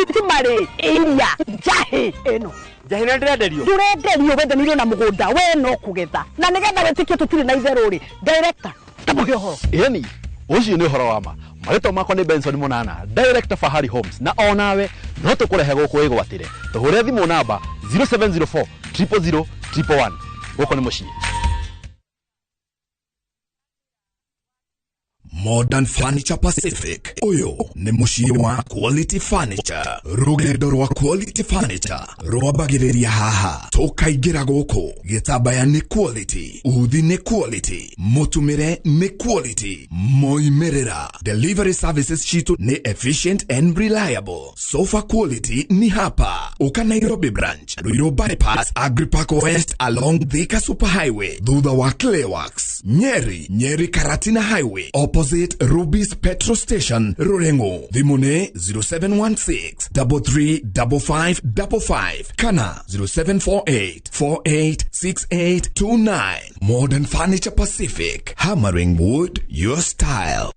thitima rĩ iria njahĩ ĩno njahĩ nĩ ndĩrenderio ndũrenderio wendanĩirio na mũgũnda we no kũgetha na nĩgetha wĩtĩkie tũtirĩ na itherũ rĩ director tamũhe ũhoro. Ĩni ucio nĩ ũhoro wa ma. Marĩtwa makwa nĩ Benson Munana, director Fahari Homes, na onawe no tũkũrehe gũkũ wĩgwatĩre. Tũhũre thimũ namba 0704 000 111. Gũkũ nĩ mũciĩ. Modern Furniture Pacific uyu ni muciĩ wa Quality Furniture. Rugendo rwa Quality Furniture rwambagĩrĩria haha tũkaingĩra gũkũ. Gĩtambaya nĩ quality, uthi nĩ quality, mũtumĩre nĩ quality, moimĩrĩra. Delivery services citu nĩ efficient and reliable. Sofa quality ni hapa uka Nairobi branch, Ruiru bypass, Agripark West along Thika Super Highway, thutha wa Clayworks, Nyeri, Nyeri Karatina Highway, opposite Ruby's Petrol Station, Rurengo. Thimũ 0716 335555 kana 0748 486829. Modern Furniture Pacific, hammering wood your style.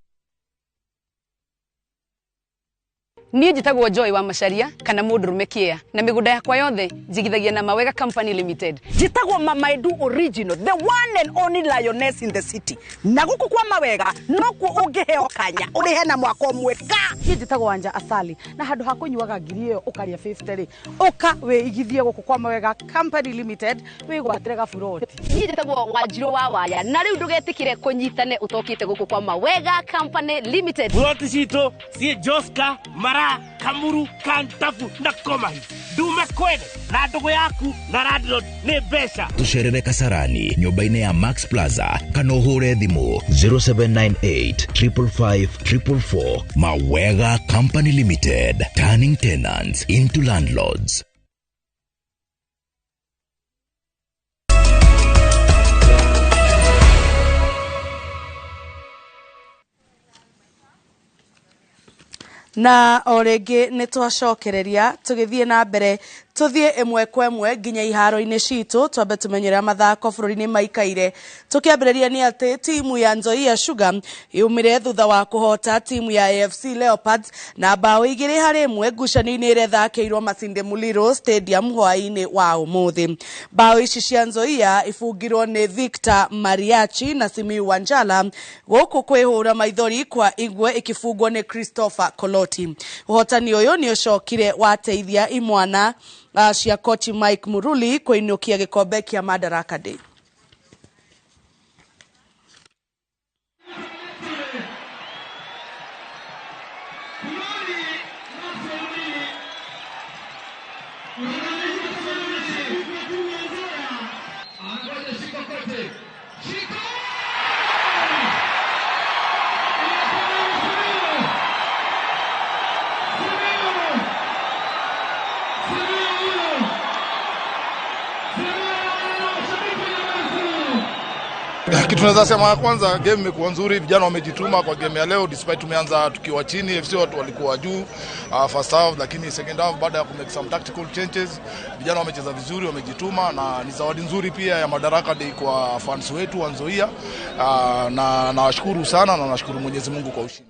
Niĩ njĩtagwo Joy wa Macharia kana mũndũrũme kĩa na mĩgũnda yakwa yothe njigithagia na Mawega Company Limited. Njĩtagwo Mama Edu Original, the one and only lioness in the city. Na gũkũ kwa Mawega nokuo ũngĩheo kanya ũrĩhe na mwaka ũmwe ka. Niĩ njĩtagwo Wanja Asali na handũ ha kũnyuaga ngiri ĩyo ũkarĩa 50 rĩ, ũka wĩigithie gũkũ kwa Mawega Company Limited wĩgwatĩre gaburoti. Niĩ njĩtagwo Wanjirũ wa Waya na rĩu ndũgetĩkĩre kũnyitane ũtokĩte gũkũ kwa Mawega Company Limited. Buroti citũ ciĩ Joska, Mara, Kamuru, Kantafu na Komahi. Ndume kwene na ndugu yaku na landlord nĩ mbeca. Tucerere Kasarani nyũmba-inĩ ya Max Plaza kana ũhũre thimũ 0798 555 444. Mawega Company Limited, turning tenants into landlords. Na o rĩngĩ nĩ twacokereria tũgĩthiĩ na mbere tũthiĩ ĩmwe kwa ĩmwe nginya iharo-inĩ citũ twambe tũmenye ũrĩa mathako bũrũri-inĩ maikaire. Tũkĩambĩrĩria nĩ atĩ timu ya Nzoia Sugar yumire thutha wa kũhota timu ya AFC Leopards na bao 2-1 ngucanio-inĩ ĩrĩa ĩthakĩirwo Masinde Muliro Stadium hwaĩ-inĩ wa ũmũthĩ. Bao ici cia Nzoia ibungirwo nĩ Victor Mariachi na Simiyu Wanjala gũkũ kwĩhũra maithori kwa Igwe ĩkĩbungwo nĩ Christopher Koloti. Ũhotani ũyũ nĩ ũcokire wateithia imwana cia kochi Mike Muruli kũinũkia gĩkombe kĩa Madaraka Day. Kitu tunaweza sema kwanza, game imekuwa nzuri, vijana wamejituma kwa game ya leo, despite tumeanza tukiwa chini, FC watu walikuwa juu first half, lakini second half baada ya ku make some tactical changes, vijana wamecheza vizuri, wamejituma, na ni zawadi nzuri pia ya Madaraka Day kwa fans wetu wa Nzoia, na nawashukuru sana na nashukuru Mwenyezi Mungu kwa ushindi.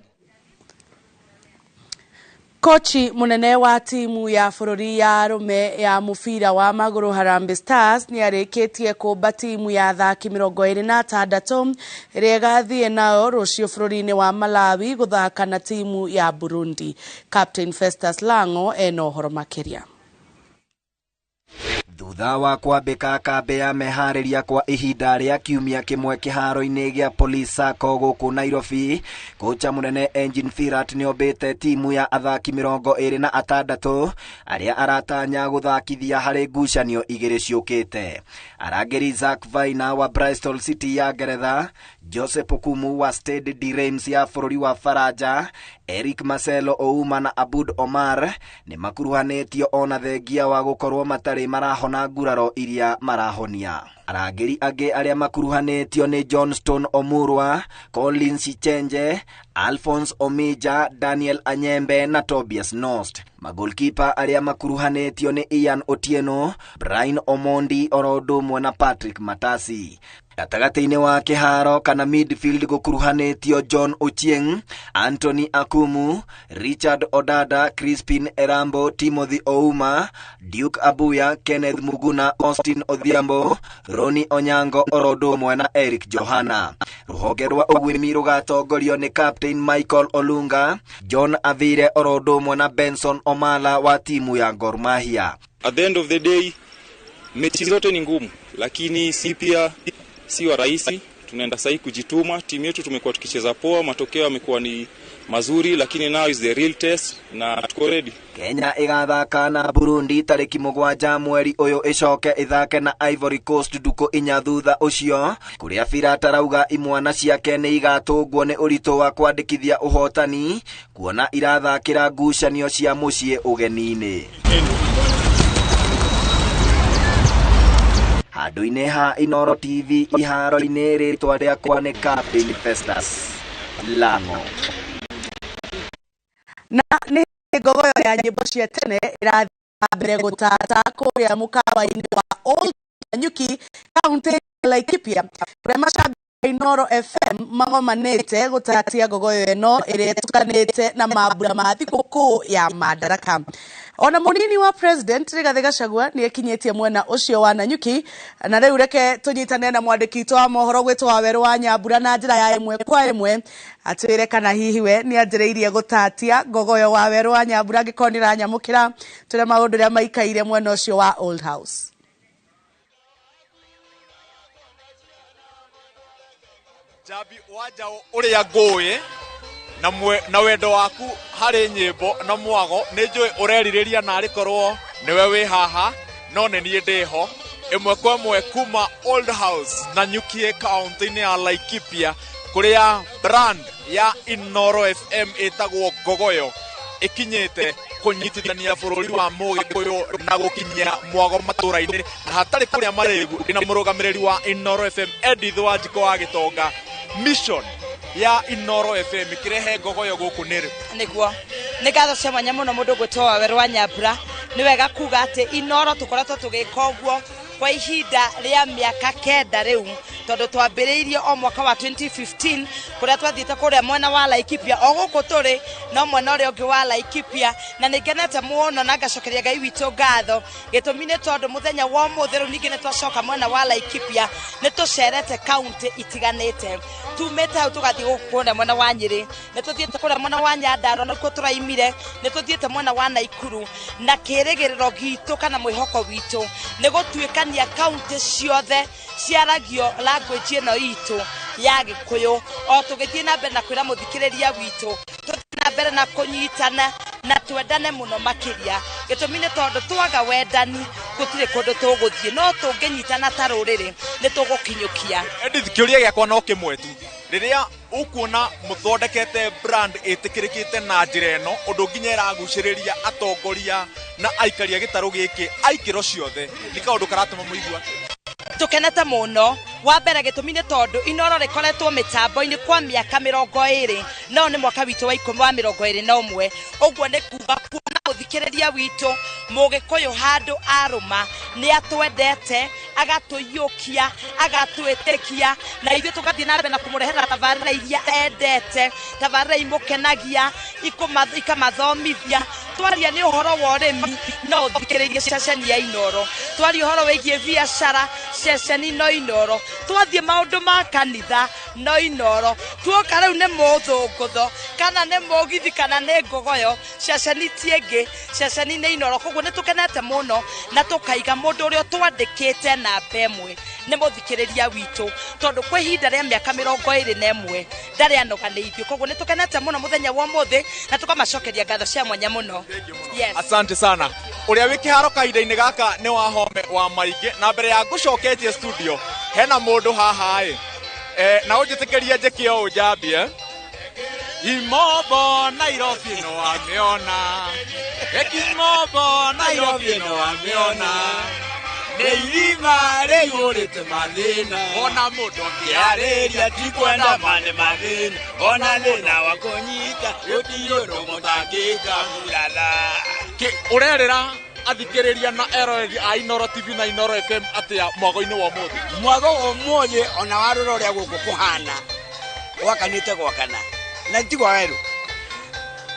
Kochi munene wa timu ya bũrũri ya arũme ya mũbira wa magũrũ Harambee Stars nĩarĩkĩtie kũmba timu ya athaki 26 ĩrĩa ĩgathiĩ nao rũciũ bũrũri-inĩ wa Malawi gũthaka na timu ya Burundi. Captain Festus Lango ena ũhoro makĩria. Thutha wa kwambĩka kambĩ ya meharĩria kwa ihinda rĩa kiumia kĩmwe kĩharo-inĩ gĩa Police Sacco gũkũ Nairobi, kocha mũnene Engin Firat nĩombĩte timu ya athaki 26 arĩa aratanya gũthakithia harĩ ngucanio igĩrĩ ciũkĩte. Arangĩri Zack Vaina wa Bristol City ya Ngeretha, Joseph Okumu wa Stade de Reims ya bũrũri wa Faranja, Eric Marcelo Ouma na Abud Omar nĩ makuruhanĩtio ona thengia wa gũkorwo matarĩ marahona nguraro iria marahonia. Arangĩri angĩ arĩa makuruhanĩtio nĩ Johnston Omurwa, Collins Chichenje, Alphonse Omija, Daniel Anyembe na Tobias Nost. Magolkipa arĩa makuruhanĩtio nĩ Ian Otieno, Brian Omondi oro ũndũ ũmwe na Patrick Matasi. Gatagatĩ-inĩ wa kĩharo kana midfield gũkuruhanĩtio John Ochieng, Anthony Akumu, Richard Odada, Crispin Erambo, Timothy Ouma, Duke Abuya, Kenneth Muguna, Austin Odhiambo, Ronnie Onyango oro ũndũ ũmwe na Eric Johana. Rũhonge rwa ũguĩmi rũgatongorio nĩ Captain Michael Olunga, John Avire oro ũndũ ũmwe na Benson Omala wa timu ya Gor Mahia. At the end of the day, mechi zote ni ngumu, lakini si pia si wa rahisi. Tunaenda sahi kujituma. Timu yetu tumekuwa tukicheza poa, matokeo yamekuwa ni mazuri, lakini now is the real test na tuko ready. Kenya ĩgathaka na Burundi tarĩki 7 mweri ũyũ ĩcoke ĩthake na Ivory Coast ndukũ 4 thutha ũcio, kũrĩa Firat arauga imwana ciake nĩ igatũngwo nĩ ũritũ wa kwandĩkithia ũhotani kuona irathakĩra ngucanio cia mũciĩ ũgeni-inĩ. Handũ-inĩ ha Inooro TV iharo-inĩ rĩtwa rĩakwa nĩ Captain Festus Lango. Na nĩ ngogoyo ya nyĩmbo cia tene ĩrathiĩ na mbere gũtata kũrĩa mũkawa-inĩ wa Old Nanyuki kaunti ya Laikipia, kũrĩa mashabiki a Inooro FM magomanĩte gũtatia ngogoyo ĩno ĩrĩa ĩtukanĩte na mambura ma thigũkũ ya Madaraka. Ona mũnini wa president Rigathĩ Gachagua nĩ ekinyĩtie mwena ũcio wa Nanyuki, na rĩu reke tũnyitane na mwandĩki witũ wa mohoro gwĩtwo Wawerũ wa Nyambura na njĩra ya ĩmwe kwa ĩmwe atwĩre kana hihi we nĩ anjĩrĩirie gũtatia ngogoyo. Wawerũ wa Nyambura, angĩkorwo nĩ ũranyamũkĩra, tũrĩa maũndũ ũrĩa maikaire mwena ũcio wa Old House. Jambi wa njaũ ũrĩa ngũĩ na wendo waku harĩ nyĩmbo na mwago nĩ njũĩ ũrerirĩria na arĩkorwo nĩwe wĩ haha no nĩ niĩ ndĩho ĩmwe kwa ĩmwe kuma Old House Nanyuki kaunti-inĩ ya Laikipia kũrĩa brand ya Inooro FM ĩtagwo Ngogoyo ĩkinyĩte kũnyitithania bũrũri wa Mũgĩkũyũ na gũkinyia mwago matũra-inĩ na hatarĩ kũrĩa marĩgu. Ndĩna mũrũgamĩrĩri wa Inooro FM Edith Wanjikũ wa Gĩtonga. Mission ya Inooro FM ĩkĩrehe ngogoyo gũkũ nĩ rĩ? Nĩguo nĩ ngatho cia mwanya mũno mũndũ ũgwĩtwo Wawerũ wa Nyambura. Nĩ wega kuga atĩ Inooro tũkoretwo tũgĩka ũguo kwa ihinda rĩa mĩaka 9 rĩu, tondũ twambĩrĩirie o mwaka wa 2015 kũrĩa twathiĩte kũrĩa mwena wa Laikipia, o gũkũ tũrĩ no mwena ũrĩa ũngĩ wa Laikipia, na nĩ ngenete mũno na ngacokeria Ngai witũ ngatho. Gĩtũmi nĩ tondũ mũthenya wa ũmũthĩ rĩu ningĩ nĩ twacoka mwena wa Laikipia, nĩ tũcerete kaunti itiganĩte, tumĩte hau tũgathiĩ gũkũ kũrĩa mwena wa Nyĩrĩ, nĩ tũthiĩte kũrĩa mwena wa Nyandarua nĩkuo tũraimire, nĩ tũthiĩte mwena wa Naikuru, na kĩrĩgĩrĩro gitũ kana mwĩhoko witũ nĩ gũtuĩkania kaunti ciothe ciaragio language ĩno itũ ya Gĩkũyũ, o tũgĩthiĩ na mbere na kwĩra mũthikĩrĩria witũ tũthiĩ na mbere na kũnyitana na twendane mũno makĩria. Gĩtũmi nĩ tondũ twaga wendani gũtirĩ kũndũ tũgũthiĩ, no tũngĩnyitana ta rũrĩrĩ nĩ tũgũkinyũkia. Edith, kĩũria gĩakwa no kĩmwe tu, rĩrĩa ũkuona mũthondekete brand ĩtĩkĩrĩkĩte na njĩra ĩno ũndũ nginya ĩragucĩrĩria atongoria na aikaria gĩtarũ gĩkĩ aikĩro ciothe, nĩ kaũndũ karatũma mũigue atĩa? Tũkenete mũno Wa mbere gĩtũmi nĩ tondũ Inoro rĩkoretwo mĩtambo-inĩ kwa mĩaka 20, no nĩ mwaka witũ wa 10 wa 21. Ũguo nĩ kuga kuona mũthikĩrĩria witũ Mũgĩkũyũ handũ arũma nĩ atwendete, agatũiyũkia, agatwĩtĩkia, na ithuĩ tũgathiĩ na mbere na kũmũrehera tabarĩra iria endete, tabarĩra imũkenagia, ikamathomithia. Twaria nĩ ũhoro wa ũrĩmi, no ũthikĩrĩrie ceceni ya Inoro. Twaria ũhoro wĩgiĩ biacara, ceceni no Inoro. Twathiĩ maũndũ ma kanitha, no Inoro. Tuoka rĩu nĩ mũthũngũtho, kana nĩ mũgithi, kana nĩ ngogoyo, ceceni ti ĩngĩ, ceceni nĩ Inoro. Koguo nĩ tũkenete mũno na tũkaiga mũndũ ũrĩa twandĩkĩte namba ĩmwe nĩ mũthikĩrĩria witũ, tondũ kwa ihinda rĩa mĩaka 21 ndarĩ anoga nĩ ithuĩ. Koguo nĩ tũkenete mũno mũthenya wa ũmũthĩ na tũkamacokeria ngatho cia mwanya mũno. Yes. Asante sana. Ũrĩa wĩ kĩharo kahinda-inĩ gaka nĩ Wahome wa Maingĩ, na mbere ya ngũcoketie studio hena mũndũ haha ĩ, na ũnjĩtĩkĩrie njĩke ũũ njambie. Imobo Nairobi no ameona, Ekimobo Nairobi no ameona, nĩ irima rĩihũrĩte mathĩna, ona mũndũ akĩarĩria tikwenda mane mathĩna, ona thĩna wa kũnyita gũtirĩ ũndũ mũtangĩka muratha. Ũrerĩra athikĩrĩria na eroreri a Inoro TV na Inoro FM atĩa mwago-inĩ wa ũmũthĩ? Mwago wa ũmũthĩ ona warora ũrĩa gũkũ kũhana, gwakanĩte gwakana na ti gwa werũ.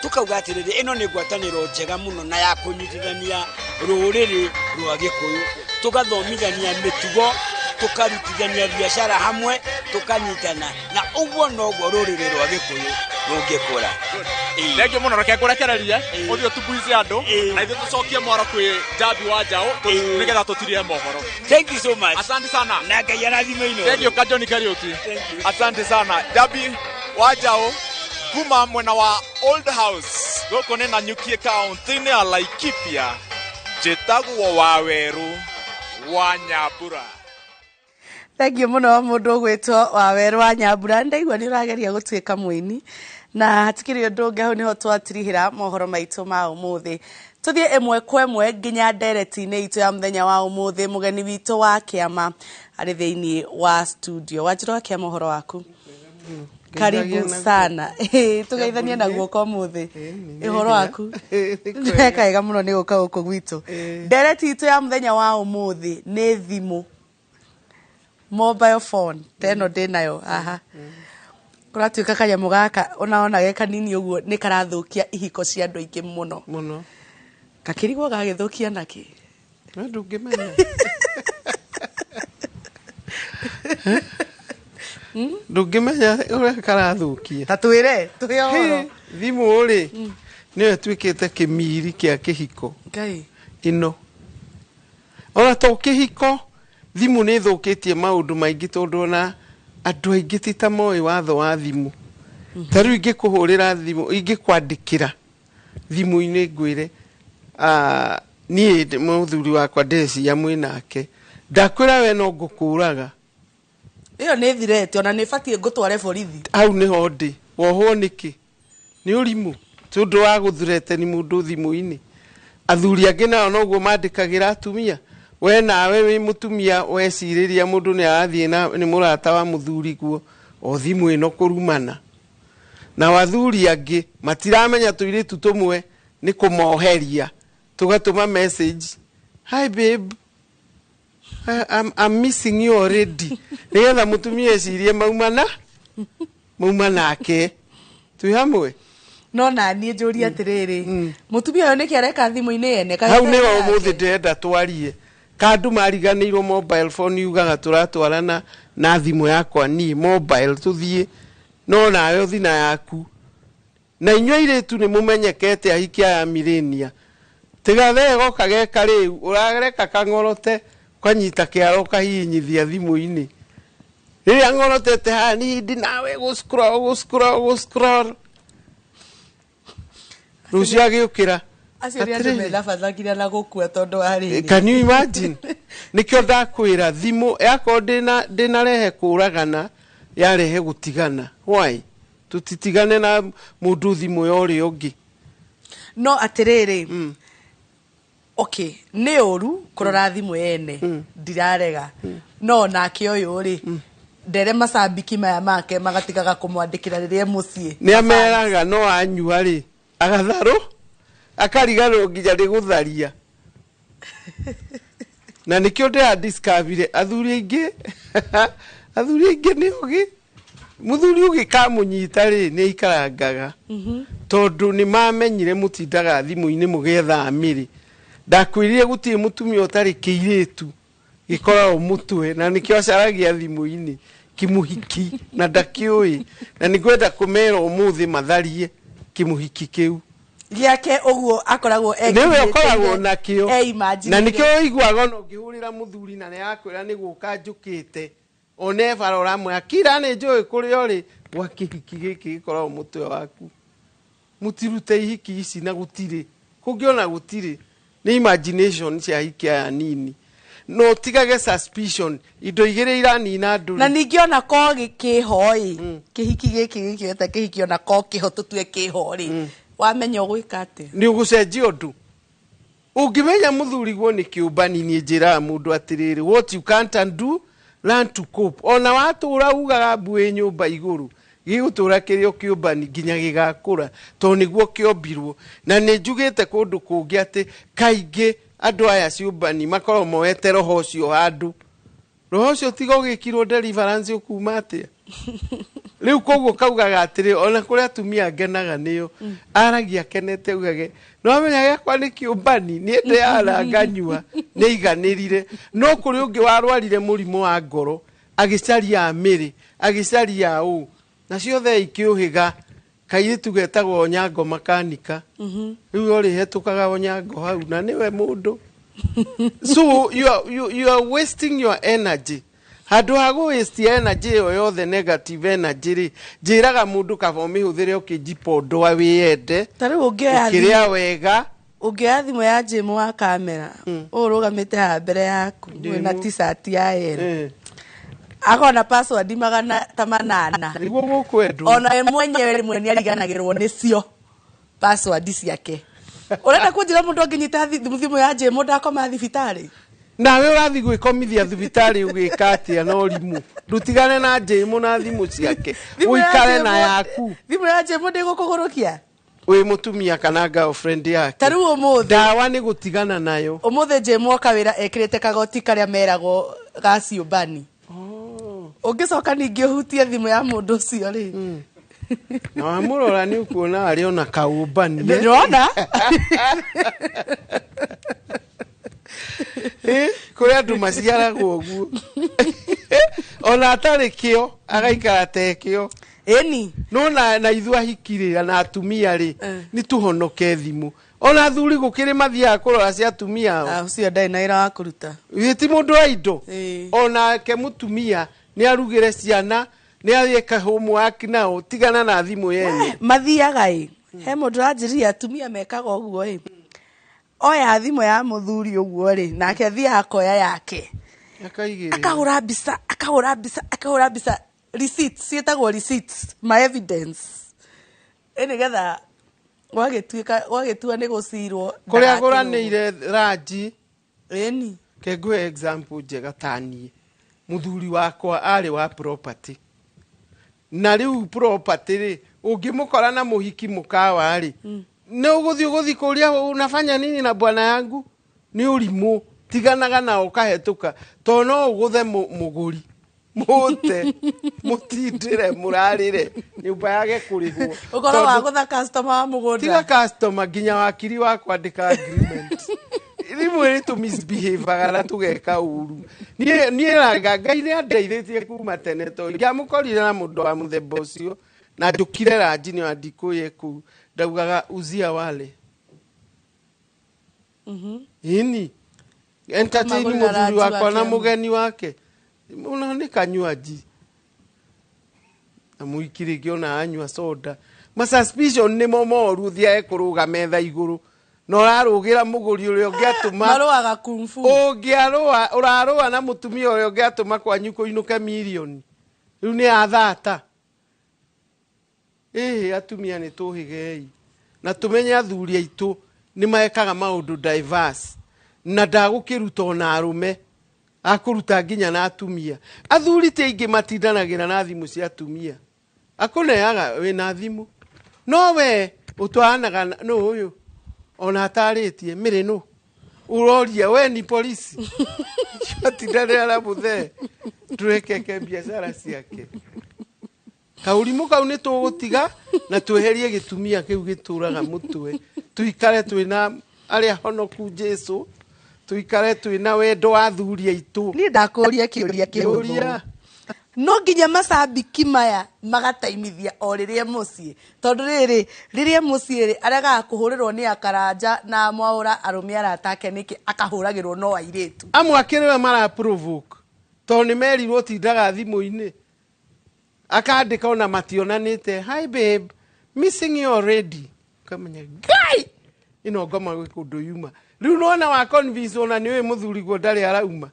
Tukauga atĩrĩrĩ, ĩno nĩ ngwatanĩro njega mũno na ya kũnyitithania rũrĩrĩ rwa Gĩkũyũ, tũgathomithania mĩtugo, tũkarutithania biacara hamwe, tũkanyitana, na ũguo noguo rũrĩrĩ rwa Gĩkũyũ rũngĩkũra. Thengiũ mũno, reke ngũrekererie ũthiĩ ũtumbuice andũ na ithuĩ tũcokie mwaro kwĩ Njambi wa Njaũ nĩgetha tũtirie mohoro. Thank you so much. Asante sana. Na Ngai arathime Inoro. Thank you Kajoni Kariuki. Asante sana. Njambi wa Njaũ kuma mwena wa Old House gũkũ nĩ Nanyuki kaunti-inĩ ya Laikipia, njĩtagwo Wawerũ wa Nyambura. Thank you mũno mũndũ ũgwĩtwo Wawerũ wa Nyambura. Ndaigua nĩ ũrageria gũtuĩka mũini na hatikĩrĩ ũndũ ũngĩ, hau nĩho twatirihĩra mohoro maitũ ma ũmũthĩ. Tũthiĩ ĩmwe kwa ĩmwe nginya ndereti-inĩ itũ ya mũthenya wa ũmũthĩ. Mũgeni witũ wa kĩama arĩ thĩinĩ wa studio. Wanjĩra wa kĩama, ũhoro waku? Karibu sana. Tũgeithanie na guoko ũmũthĩ. Ũhoro waku? Weka mũno nĩ gũka gũkũ gwitũ. Ndereti itũ ya mũthenya wa ũmũthĩ nĩ thimũ, mobile phone ta ĩno ndĩnayo haha. Kũratuĩka kanyamũ gaka onaona ge kanini ũguo nĩ karathũkia ihiko cia andũ aingĩ mũno mũno. Gakĩrigwo gagĩthũkia nakĩ? No ndũngĩmenya. Ndũngĩmenya ũrĩa karathũkia. Ta twĩre, tũhe ũhoro. Thimũ rĩ, nĩyo ĩtuĩkĩte kĩmiri kĩa kĩhiko. Ngai. Ĩno. Ona to kĩhiko, thimũ nĩ ĩthũkĩtie maũndũ maingĩ tondũ ona andũ aingĩ ti ta moĩ watho wa thimũ. Ta rĩu ingĩkũhũrĩra thimũ, ingĩkwandĩkĩra thimũ-inĩ ngwĩre, niĩ mũthuri wakwa ndĩreciria mwĩ nake, ndakwĩra we no ngũkũraga. Ĩyo nĩ thirete, ona nĩ ĩbatiĩ ngũtware borithi. Hau nĩho ndĩ, wohwo nĩkĩ? Nĩ ũrimũ, tondũ wa gũthurete nĩ mũndũ thimũ-inĩ. Athuri angĩ nao noguo mandĩkagĩra atumia. We nawe wĩ mũtumia wecirĩria mũndũ nĩ arathiĩ na nĩ mũrata wa mũthuri guo, o thimũ ĩno kũrumana. Na athuri angĩ matiramenya tũirĩtu tũmwe nĩ kũmoheria, tũgatũma message, hi babe, I'm missing you already. Nĩgetha mũtumia ecirie mauma nake. Twĩ hamwe? No na niĩ njũrie atĩrĩrĩ, mũtumia ũyũ nĩkĩ areka thimũ-inĩ ene? Hau nĩho ũmũthĩ ndĩrenda twarie. Kandu mariganĩirwo mobile phone yugaga tũratwarana na thimũ yakwa niĩ mobile tũthiĩ, no nawe ũthi na yaku. Na inyuĩ airĩtu nĩ mũmenyekete ahiki aya millennia. Tiga thego geka rĩu, ũrareka kang'orote, ũkanyita kĩara ũkahihinyithia thimũ-inĩ. Rĩrĩa ng'orotete haha niĩ ndĩ nawe gũ-scroll, gũ-scroll, gũ-scroll. Rũciũ agĩũkĩra. Acio nĩ andũ mena bata nginya na gũkua tondũ wa rĩrĩ. Can you imagine? Nĩkĩo ndakwĩra thimũ yakorwo ndĩnarehe kũragana, yarehe gũtigana. Why? Tũtitigane na mũndũ thimũ ya ũrĩa ũngĩ. No atĩrĩrĩ, Okay, nĩ ũru kũrora thimũ yene, ndirarega, no nake ũyũ rĩ, ndere macambiki maya make magatigaga kũmwandĩkĩra rĩrĩa e mũciĩ. Nĩ ameraga no anyua rĩ, agatharũ akariganĩrwo nginya nĩ gũtharia. Na nĩkĩo ndĩradiscoverire athuri aingĩ, athuri aingĩ nĩ ũgĩ mũthuri ũgĩkamũnyita rĩ, nĩ aikarangaga, tondũ nĩ mamenyire mũtindaga thimũ-inĩ mũgĩetha mĩrĩ. Ndakwĩrire gũtirĩ mũtumia ũtarĩ kĩirĩtu gĩkoragwo mũtwe, na nĩkĩo acaragia thimũ-inĩ kĩmũhiki na ndakĩũĩ, na nĩngwenda kũmera ũmũthĩ matharie kĩmũhiki kĩu gĩake ũguo akoragwo. Nĩwe ũkoragwo nakĩo. E-imagine. Na nĩkĩo ũiguaga ona ũngĩhũrĩra mũthuri na nĩarakwĩra nĩ gũka njũkĩte, one bara ũramwĩra kira nĩ njũĩ kũrĩa ũrĩ, gwa kĩhiki gĩkĩ gĩkoragwo mũtwe waku. Mũtirute ihiki ici na gũtirĩ kũngĩona, gũtirĩ, nĩ imagination cia hiki aya nini. No tigage suspicion, indo igĩrĩ iranina andũ. Na ningĩ ona ko kĩho ĩ, kĩhiki gĩkĩ gĩkĩoete kĩhiki, ona ko kĩho, tũtue kĩho rĩ, wamenya ũgwĩka atĩa? Nĩ ũgũcenjia ũndũ ũngĩmenya mũthuriguo nĩ kĩũmbani. Niĩ njĩraga mũndũ atĩrĩrĩ, what you can't undo, learn to cope. Ona watũra ugaga mbuĩ nyũmba igũrũ, gĩgũtũra kĩrĩ o kĩũmbani nginya gĩgakũra, tondũ nĩguo kĩombirwo. Na nĩ njugĩte kũndũ kũngĩ atĩ kaingĩ andũ aya ciũmbani makoragwo moete roho ũcio handũ, roho ũcio tiga ũgĩkirwo deliverance ũkuma atĩa rĩu. Koguo kaugaga atĩrĩ, ona kũrĩ atumia ngenaga nĩo aragia akenete, ugage no amenya gĩakwa nĩ kĩũmbani, niĩ ndĩara nganyua nĩ aiganĩrire. No kũrĩ ũngĩ warwarire mũrimũ wa ngoro, agĩcaria mĩrĩ, agĩcaria ũ, na ciothe ikĩũhĩga. Kairĩtu getagwo Onyango makanika rĩu ũrĩhetũkaga Onyango hau na nĩwe mũndũ. So you are wasting your energy handũ ha gũ waste energy ĩyo yothe, negative energy rĩ. Njĩraga mũndũ kaba ũmĩhũthĩre ũkĩnjipondoa wĩyende. Ta rĩu ũngĩoya ũkĩrĩa wega. Ũngĩoya thimũ ya Jim wa kamera ũũ ũrũgamĩte haha mbere yaku wĩna t-shirt ya yellow, akona password 800. Nĩguo gũkwendwo. Ona we mwenyewe rĩmwe nĩ ariganagĩrwo nĩcio password ciake. Ũrenda kũnjĩra mũndũ angĩnyita thimũ ya Jim ndakoma thibitarĩ? Nawe ũrathiĩ gwĩkomithia thibitarĩ ũgĩka atĩa na ũrimũ? Ndũtigane na Jĩmũ na thimũ ciake. Thimũ ya ũikare Jĩmũ- na yaku. Thimũ ya Jim ndĩgũkũgũrũkia. Wĩ mũtumia kana girlfriend yake. Ta rĩu ũmũthĩ, ndawa nĩ gũtigana nayo. Ũmũthĩ Jim oka wĩra ekĩrĩte kagoti karĩa meragwo ga ciũmbani. Ũngĩcoka ningĩ ũhutie thimũ ya mũndũ ũcio rĩ, na wamũrora nĩ ũkuona arĩ ona kaũmbani. Ndĩrona. Kũrĩ andũ maciaragwo ũguo, ona atarĩ kĩo agaikara tekĩo. Ĩni. No na ithuĩ ahiki rĩ, na atumia rĩ, nĩ tũhonoke thimũ. Ona athuri gũkĩrĩ mathiaga kũrora cia atumia ao. Ah, ũcio ndarĩ na wĩra wa kũruta. Ĩ, ti mũndũ wa indo. Onake mũtumia nĩ arugĩre ciana, nĩ arĩka homework, nao tigana na thimũ yene. Mathiaga ĩ, he mũndũ ũranjĩrire atumia mekaga ũguo ĩ, oya thimũ ya mũthuri ũguo rĩ, nake athiaga akoya yake. Akaigĩrĩra. Akahũra mbica, akahũra mbica, akahũra mbica, receipts ciĩtagwo receipts, ma evidence ĩ, nĩgetha gwagĩtuĩka gwagĩtua nĩ gũcirwo. Kũrĩa ndagakĩrwo. Gũranĩire ranji. Ĩni. Ke ngũhe example njega. Taniĩ mũthuri wakwa arĩ wa property, na rĩu property rĩ, ũngĩmũkora na mũhiki mũkawa rĩ, nĩ ũgũthiĩ kũria unafanya nini na bwana yangu? Nĩ ũrimũ, tiganaga nao ũkahetũka, tondũ no ũgũthe mũgũri mũte mũtindĩre mũrarĩre nyũmba yage kũrĩhwo. Ũkorwo wagũtha customer wa mũgũnda. Tiga customer, nginya wakiri wa kwandĩka agreement. Rĩmwe nĩ tũ misbehaveaga na tũgeka ũru. Niĩ ranga Ngai nĩ andeithĩtie kuma tene, tondũ ingĩamũkorire na mũndũ wa mũthemba ũcio na njũkire ranji nĩ andikũye kũu, ndaugaga uzia wale. Ĩni entertain Ũkamagũrĩra mũthuri ranji wakwa na wake. Mũgeni wake ona nĩ kanywaji na mũhiki rĩngĩ ona anyua soda. Ma suspicion nĩmo moru, ũthiage kũrũga metha igũrũ na ũrarũgĩra mũgũri ũrĩa ũngĩatũma. Marũaga kung fu. Ũngĩarũa, ũrarũa na mũtumia ũrĩa ũngĩatũma kwanyu kũinũke mirioni rĩu nĩ athata. Ĩhĩ, atumia nĩ tũhĩgei na tũmenye athuri aitũ nĩ mekaga maũndũ diverse. Na ndagũkĩruta ona arũme, akũruta nginya na atumia. Athuri ti aingĩ matindanagĩra na thimũ cia atumia. Akũneaga wĩna thimũ, no we ũtwaranaga nũ ũyũ ona atarĩtie mĩrĩ nũ ũroria we ni polisi atindanĩra na mũthee tũrekeke biacara ciake. Kaũrimũ kau nĩ tũgũtiga na tweherie gĩtumia kĩu gĩtũraga mũtwe, tuikare twĩna arĩa honoku Jesu, tuikare twĩna wendo wa athuri aitũ. Niĩ ndakũria kĩũria kĩhũthũ. Kĩũria. No nginya macambiki maya magataimithia o rĩrĩa mũciĩ, tondũ rĩrĩ rĩrĩa mũciĩ rĩ aregaga kũhũrĩrwo nĩ akaranja na mwaũra arũme arata ake nĩkĩ akahũragĩrwo no airĩtu. Amwe akĩrĩwe mara provoke tondũ nĩ merirwo tindaga thimũ-inĩ, akandĩka ona mationanĩte, hi babe, missing you already. Ukamenya ngai ĩno ngoma gwĩ kũndũ yuma. Rĩu nona wa convince ona nĩ ũĩ mũthuri guo ndarĩ arauma,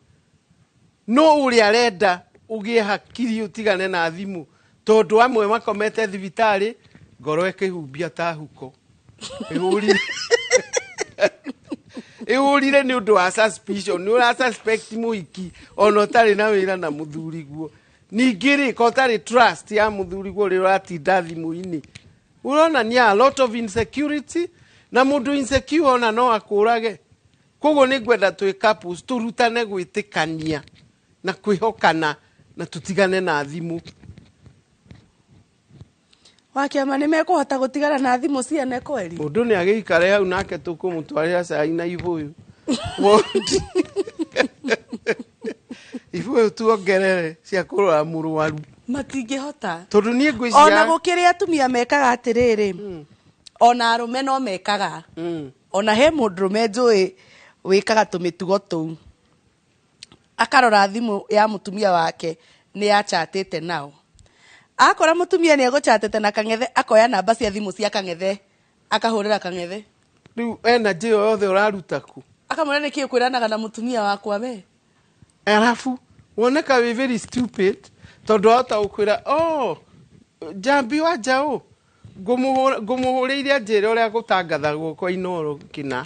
no ũrĩa arenda ũgĩe hakiri ũtigane na thimũ, tondũ amwe makomete thibitarĩ ngoro ĩkĩhumbia ta huko ĩhũrire ĩhũrire nĩ ũndũ wa suspicion. Nĩ ũra suspect mũhiki ona ũtarĩ na wĩra na mũthuri guo. Ningĩ rĩ ko ũtarĩ trust ya mũthuri guo ũrĩa ũratinda thimũ-inĩ, ũronania a lot of insecurity, na mũndũ insecure ona no akũrage. Koguo nĩ ngwenda twĩ couples tũrutane gwĩtĩkania na kwĩhokana na tũtigane na thimũ. Wakĩama nĩ mekũhota gũtigana na thimũ ciene kweri? Mũndũ nĩ agĩikare hau nake tũkũmũtwarĩra cai na ibũyũ. Ibũyũ tuongerere cia kũrora mũrwaru. Matingĩhota. Tondũ niĩ ngwĩciria ona gũkĩrĩ atumia mekaga atĩrĩrĩ, ona arũme no mekaga. Ona he mũndũrũme njũĩ wĩkaga tũmĩtugo tũu, akarora thimũ ya mũtumia wake nĩ achatĩte nao. Akora mũtumia nĩ egũchatĩte na kang'ethe, akoya namba cia thimũ cia kang'ethe akahũrĩra kang'ethe. Rĩu energy ĩyo yothe ũraruta kũ? Akamwĩra nĩkĩ ũkwĩranaga na mũtumia wakwa we? Arabu woneka wĩ very stupid tondũ wahota gũkwĩra oh Njambi wa njaũ ngũmũhũrĩire anjĩre ũrĩa gũtangathagwo kwa Inooro kĩna,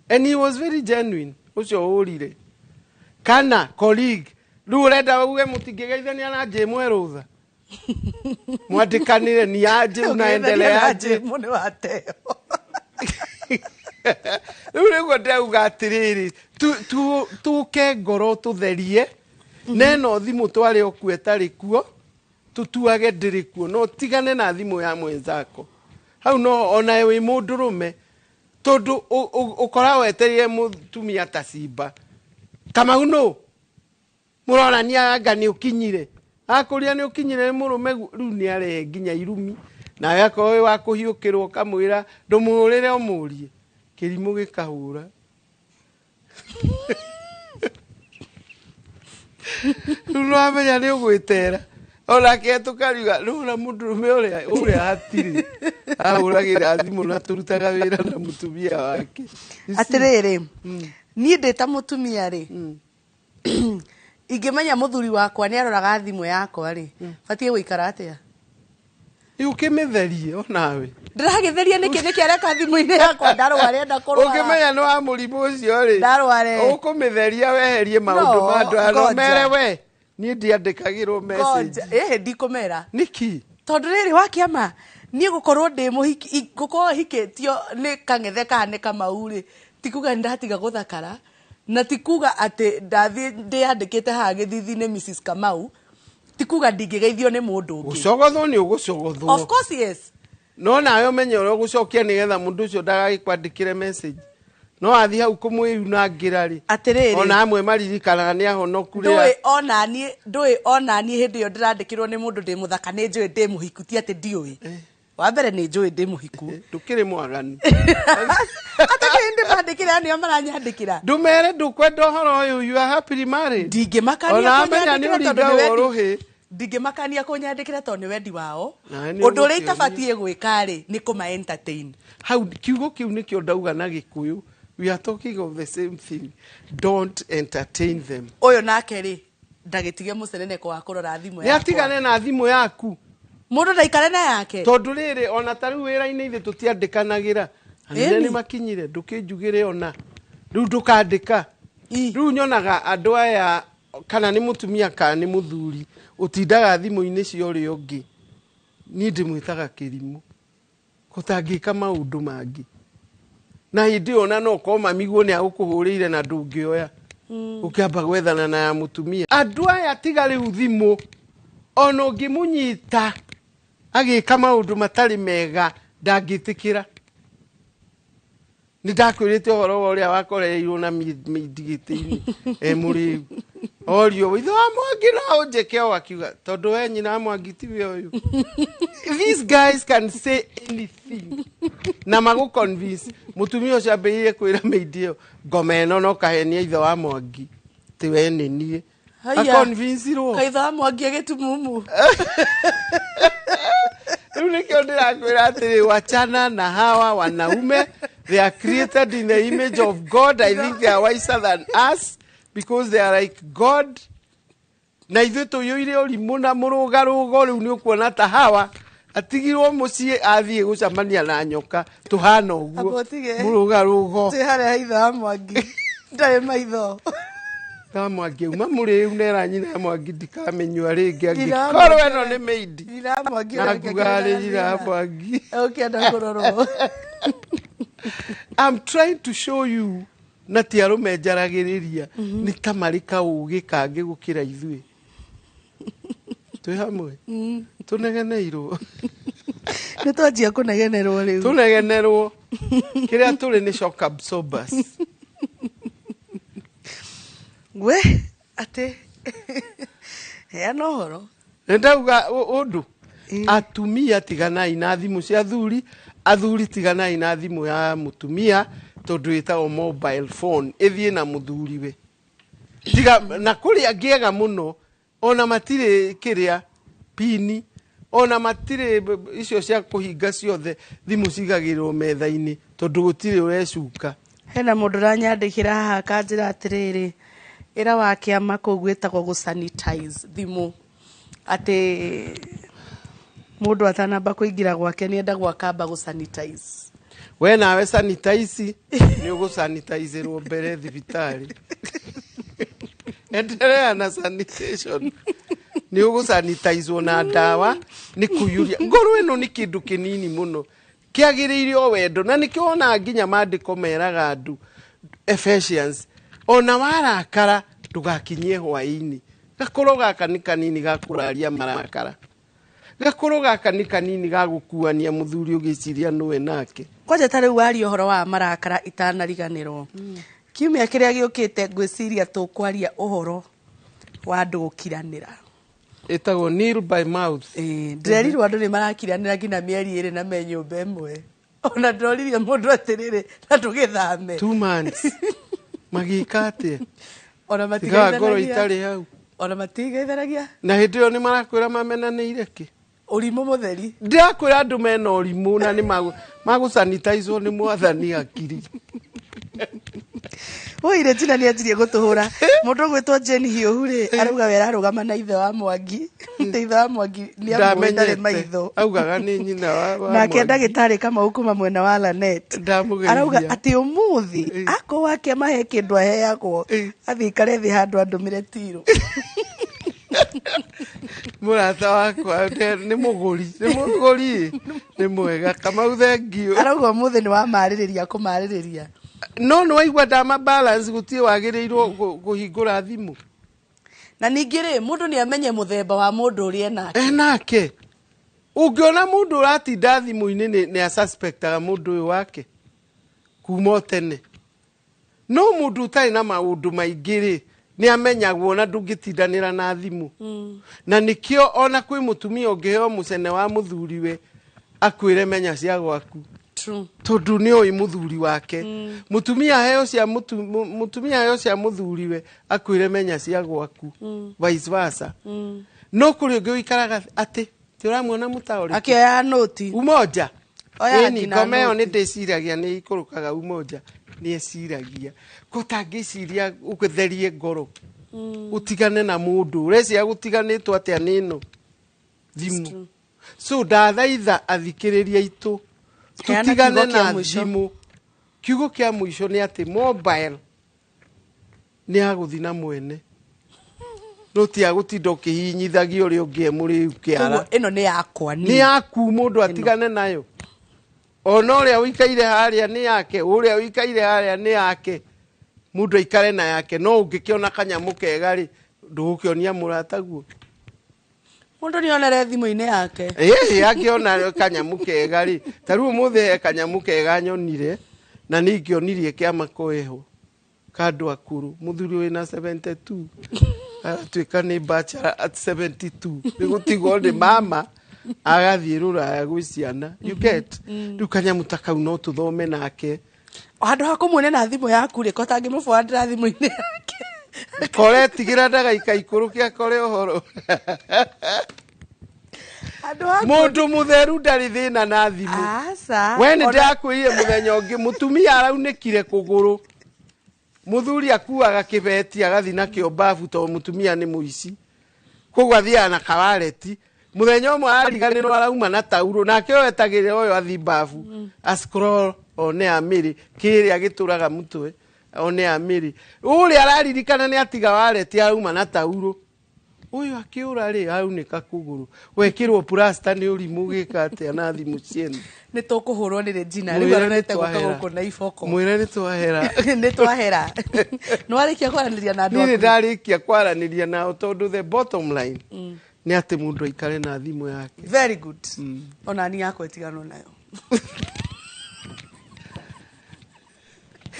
and he was very genuine ũcio ũrire. Kana colleague rĩu ũrenda uge mũtingĩgeithania na njĩ mwerũtha mwandĩkanĩre ni aje unaendelea aje nĩ wateo. Rĩu nĩguo ndĩrauga atĩrĩrĩ, tũke ngoro tũtherie neno thimũ twarĩ o kuo ĩtarĩ kuo, tũtuage ndĩrĩ kuo, no tigane na thimũ ya mwenzako hau no ona wĩ mũndũrũme, tondũ ũkoragwo wetereire mũtumia ta cimba Kamau nũ mũronania anga nĩ ũkinyire, akũria nĩ ũkinyire mũrũme rĩu nĩ arehe nginya irumi, nawe akorwo wĩ wa kũhiũkĩrwo ũkamwĩra ndũmũhũrĩre ũmũrie, kĩrimũ gĩkahũra. Rĩu nĩwamenya nĩ ũgwĩtera onake tũkariuga rĩu na mũndũrũme ũrĩa hatirĩ ahũragĩra thimũ na tũrutaga wĩra na mũtumia wake. Atĩrĩrĩ, niĩ ndĩ ta mũtumia rĩ, ingĩmenya mũthuri wakwa nĩ aroraga thimũ yakwa rĩ, batiĩ gũikara atĩa? Rĩu ũkĩmĩtherie onawe. Ndĩragĩtheria nĩkĩ? Nĩkĩ areka thimũ-inĩ yakwa ndarware, enda kũrwara. Ũngĩmenya nĩ wa mũrimũ ũcio rĩ, Ndarware. ũkũmĩtheria weherie maũndũ ma andũ aya, Ngoja. mere we niĩ ndiandĩkagĩrwo message. Ĩhĩ ndikũmera. Nĩkĩ? Tondũ rĩrĩ wakĩama niĩ gũkorwo ndĩ mũhiki, gũkorwo hikĩtio nĩ kang'ethe kana nĩ Kamau rĩ, ti kuga nĩ ndatiga gũthakara, na ti kuga atĩ ndathiĩ ndĩyandĩkĩte haha gĩthithi-inĩ Mrs Kamau, ti kuga ndingĩgeithio nĩ mũndũ ũngĩ. Gũcogothwo nĩ ũgũcogothwo. Of course yes. No nawe ũmenye ũrĩa ũgũcokia nĩgetha mũndũ ũcio ndagagĩkwandĩkĩre message. No athiĩ hau kũmwĩyunangĩra rĩ. Atĩrĩrĩ. Ona amwe maririkanaga nĩ ahonoku rĩrĩa. Ndũĩ onaniĩ hĩndĩ ĩyo ndĩrandĩkĩrwo nĩ mũndũ ndĩ mũthaka nĩ njũĩ ndĩ mũhiku, ti atĩ ndiũĩ. Wa mbere nĩ njũĩ ndĩ mũhiku. Ndũkĩrĩ mwaganu. Ata kĩndĩ mandĩkĩra nĩo maranyandĩkĩra. Ndũmere ndũkwenda ũhoro ũyũ, you are happily married. Ndingĩmakania Ona amenya nĩ kũnyandĩkĩra tondũ nĩ ũringagwo wendi. rũhĩ. Ndingĩmakania kũnyandĩkĩra tondũ nĩ wendi wao. Nawe nĩ Ũndũ ũrĩa ũgũkĩũria. itabatiĩ gwĩka rĩ nĩ kũma entertain. Hau kiugo kĩu nĩkĩo ndauga na Gĩkũyũ. We are talking of the same thing. Don't entertain them. Ũyũ nake rĩ ndagĩtige mũceneneko wa kũrora thimũ Nĩ yakwa. atigane na thimũ yaku. Mũndũ ndaikare na yake. Tondũ rĩrĩ ona ta rĩu wĩra-inĩ ithuĩ tũtiandĩkanagĩra. Anene Ĩni. nĩ makinyire ndũkĩnjugĩre ona. Rĩu ndũkandĩka. Rĩu nyonaga andũ aya kana nĩ mũtumia kana nĩ mũthuri ũtindaga thimũ-inĩ cia ũrĩa ũngĩ, niĩ ndĩmwĩtaga kĩrimũ gũtangĩka maũndũ mangĩ. Na hĩndĩ ĩyo ona no ũkorwo mamiguo nĩ agũkũhũrĩire na ndũngĩoya, ũkĩamba gwethana na ya mũtumia. Andũ aya tiga rĩu thimũ, ona ũngĩmũnyita agĩka maũndũ matarĩ mega ndangĩtĩkĩra. Nĩ ndakwĩrĩte ũhoro wa ũrĩa wakorereirwo na mindigĩtĩ-inĩ e mũrĩu, orio ithe wa Mwangi no ũnjĩke o, akiuga tondũ we nyina wa Mwangi tiwe ũyũ. These guys can say anything na magũ convince. Mũtumia ũcio ambĩrĩirie kwĩra maid ĩyo ngoma ĩno no kahenia ithe wa Mwangi ti we nĩ niĩ. Aconvincirwo kaitha wa Mwangi agĩtumumu. Rĩu nĩkĩo ndĩrakwĩra atĩrĩ, wachana na hawa wanaume. They are created in the image of God. I think they are wiser than us because they are like God. Na ithuĩ tũiyũire ũrimũ na mũrũgarũgo. Rĩu nĩ ũkuona ta Hawa atigirwo mũciĩ athiĩ gũcemania na nyoka, tũhana ũguo. Amba ũtige. Mũrũgarũgo. Twĩ harĩa ha ithe wa Mwangi ndarĩ maitho. Wa Mwangi auma mũrĩu nera nyina ya Mwangi ndikamĩnyua rĩngĩ Nyina wa angĩkorwo Mwangi ĩno nĩ maid. Nyina wa Mwangi na ũrĩa nguga rĩ ũngĩkĩona nyina wa Mwangi ũkĩenda kũrorwo. I'm trying to show you na ti arũme njaragĩrĩria, nĩ ta marĩ kaũgĩ kangĩ gũkĩra ithuĩ. Twĩ hamwe tũnegeneirwo. Nĩ twanjia kũnegenerwo rĩu. Tũnegenerwo kĩrĩa tũrĩ nĩ shock absorbers. We atĩ heana ũhoro. Nĩ ndauga ũndũ, atumia tiganai na thimũ cia athuri, athuri tiganai na thimũ ya mũtumia tondũ ĩtagwo mobile phone, ĩthiĩ na mũthuriwe. Tiga na kũrĩ angĩ ega mũno ona matirĩ kĩrĩa pini, ona matirĩ icio cia kũhinga ciothe, thimũ cigagĩrwo metha-inĩ tondũ gũtirĩ ũrecuka. Hena mũndũ ũranyandĩkĩra haha akanjĩra atĩrĩrĩ, ĩra wa kĩama kũu gwĩtagwo gũ sanitize thimũ, atĩ mũndũ atanamba kũingĩra gwake nĩendagwo akamba gũ sanitize. We nawe sanitize, nĩ ũgũsanitizĩrwo mbere thibitarĩ. Endelea na sanitation, nĩ ũgũsanitizwo na ndawa nĩ kũiyũria ngoro ĩno. Nĩ kĩndũ kĩnini mũno kĩagĩrĩire o wendo, na nĩkĩo wonaga nginya maandĩko meraga andũ Ephesians, ona warakara ndũgakinyie hwaĩ-inĩ. Gakoro gaka nĩ kanini ga kũraria marakara, gakoro gaka nĩ kanini ga gũkuania mũthuri ũgĩciria nũwe nake. Kwanja ta rĩu waria ũhoro wa marakara, itanariganĩrwo, kiumia kĩrĩa gĩũkĩte ngwĩciria tũkwaria ũhoro wa andũ gũkiranĩra. Ĩtagwo nil by mouth. Ndĩrerirwo andũ nĩ marakiranĩra nginya mĩeri 2 na me nyũmba ĩmwe. Ona ndĩroririe mũndũ atĩrĩrĩ, na ndũgĩthame. 2 months magĩka atĩa? Ona Tigaga ngoro matigeithanagia. itarĩ hau. Ona matigeithanagia. Na hĩndĩ ĩyo nĩ marakwĩra mamenanĩire kĩ? Ũrimũ mũtheri. Ndĩrakwĩra andũ mena ũrimũ na nĩ magũsanitizwo nĩ mwathani hakiri. Ũire Tina nĩ anjirie gũtũhũra. Mũndũ ũgwĩtwo Jane Hiũhu rĩ, arauga we ararũgama na ithe wa Mwangi, atĩ ithe wa Mwangi nĩ amũĩ ndarĩ maitho. Augaga nĩ nyina wa Nake Mwangi. ndagĩtarĩ Kamau kuma mwena wa Lanet Ndamũgeithia. arauga atĩ ũmũthĩ akorwo wake mahe kĩndũ aheagwo, athiĩ ikare thĩ handũ andũmĩre tirũ. Mũrata wakwa nĩ mũgũri, nĩ mũgũri, nĩ mwega Kamau, thengiũ. Arauga ũmũthĩ nĩ wamarĩrĩria kũmarĩrĩria. No nĩ waigua ndama balance, gũtirĩ wagĩrĩirwo kũhingũra thimũ. Na ningĩ rĩ, mũndũ nĩ amenye mũthemba wa mũndũ ũrĩa enake. Enake ũngĩona mũndũ ũratinda thimũ-inĩ nĩ asuspectaga mũndũ ũyũ wake kuma o tene. No mũndũ ũtarĩ na maũndũ maingĩ rĩ, nĩ amenyagwo na ndũngĩtindanĩra na thimũ. Na nĩkĩo ona kwĩ mũtumia ũngĩheo mũcene wa mũthuriwe akwĩre menya cia gwaku. True. Tondũ nĩ oĩ mũthuri wake. Mũtumia aheo cia mũtumia aheo cia mũthuriwe akwĩre menya cia gwaku, vice versa. No kũrĩ ũngĩ ũikaraga atĩ ti ũramuona mũtaũrĩku akĩoya nũti umoja. Oya Ĩni, nginya ngoma ĩyo nũti. nĩ ndĩciragia nĩ ikũrũkaga umoja, nĩ eciragia ko tangĩciria ũtherie ngoro, ũtigane na mũndũ ũreciria gũtiganĩtwo atĩa nĩ ĩno thimũ. So ndathaitha athikĩrĩria aitũ Heana tũtigane kiugo kĩa na mũico. thimũ. Kiugo kĩa mũico nĩ atĩ mobile nĩ ya gũthiĩ na mwene, no ti ya gũtinda ũkĩhinyithagia ũrĩa ũngĩ e mũrĩu kĩara. Koguo ĩno nĩ yakwa niĩ. Nĩ yaku, mũndũ atigane nayo. Ona ũrĩa ũikaire harĩa nĩ yake, ũrĩa ũikaire harĩa nĩ yake, mũndũ aikare na yake. No ũngĩkĩona kanyamũ kega rĩ, ndũgũkĩonia mũrataguo? Mũndũ nĩonere thimũ-inĩ yake. Ĩĩ, akĩona kanyamũ kega rĩ, ta rĩu ũmũthĩ he kanyamũ kega nyonire na nĩ ingĩonirie kĩama koeho ka andũ akũrũ. Mũthuri wĩna 72 agatuĩka nĩ bachelor at 72, nĩ gũtigwo nĩ mama agathiĩ rũraya gwĩ ciana, you get? Rĩu kanyamũ ta kau no tũthome nake. Handũ ha kũmuonia na thimũ yaku rĩ, ko tangĩmũbũandĩra thimũ-inĩ yake. Kore tigĩra ndagaika ikũrũke akore ũhoro. Handũ ha Mũndũ mũtheru ndarĩ thĩna na thimũ. Aca. We nĩ ndakwĩrire mũthenya ũngĩ, mũtumia araunĩkire kũgũrũ, mũthuri akuaga kĩbeti agathiĩ nakĩo babu tondũ mũtumia nĩ mũici, koguo athiaga na kawareti. Mũthenya ũmwe ariganĩrwo arauma na taurũ, nake ũyũ etagĩrĩra ũyũ athiĩ babu ascroll one amĩrĩ kĩrĩa gĩtũraga mũtwe, one amĩrĩ ũrĩa araririkana nĩ atiga wareti, arauma na taurũ, ũyũ akĩũra rĩ, aunĩka kũgũrũ, wekĩrwo plasta. Nĩ ũrimũ gĩka atĩa na thimũ ciene? Nĩ tũkũhũrwo nĩ Regina rĩu Mwĩre nĩ arorete gũka twahera. gũkũ na iboko. Mwĩre nĩ twahera. Nĩ twahera. Nĩ warĩkia kwaranĩria na andũ Niĩ nĩ aku? ndarĩkia kwaranĩria nao, tondũ the bottom line nĩ atĩ mũndũ aikare na thimũ yake. Very good. Ona ni yakwa ĩtiganwo nayo.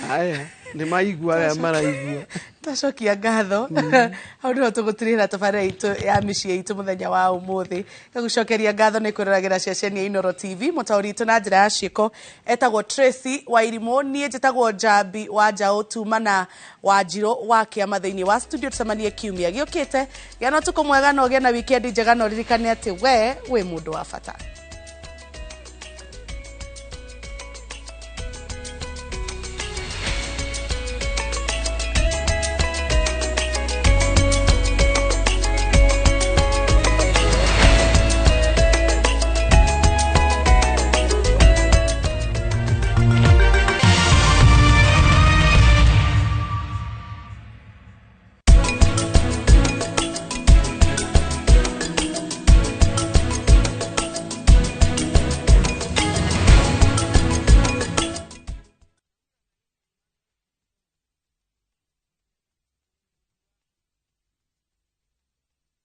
Aya nĩ maigua arĩa maraigua. Twacokia ngatho. Hau nĩho tũgũtirĩra tabarĩra itũ ya mĩciĩ itũ mũthenya wa ũmũthĩ. Gagũcokeria ngatho nĩ kwĩroragĩra ceceni ya Inoro TV. Mũtaũri witũ na njĩra ya ciĩko etagwo Tracy Wairimũ, niĩ njĩtagwo Njambi wa Njaũ, tuma na Wanjirũ wa kĩama thĩinĩ wa studio. Tũcemanie kiumia gĩũkĩte. Gĩa na ũtukũ mwega na ũgĩe na wikendi njega, na ũririkane atĩ we wĩ mũndũ wa bata.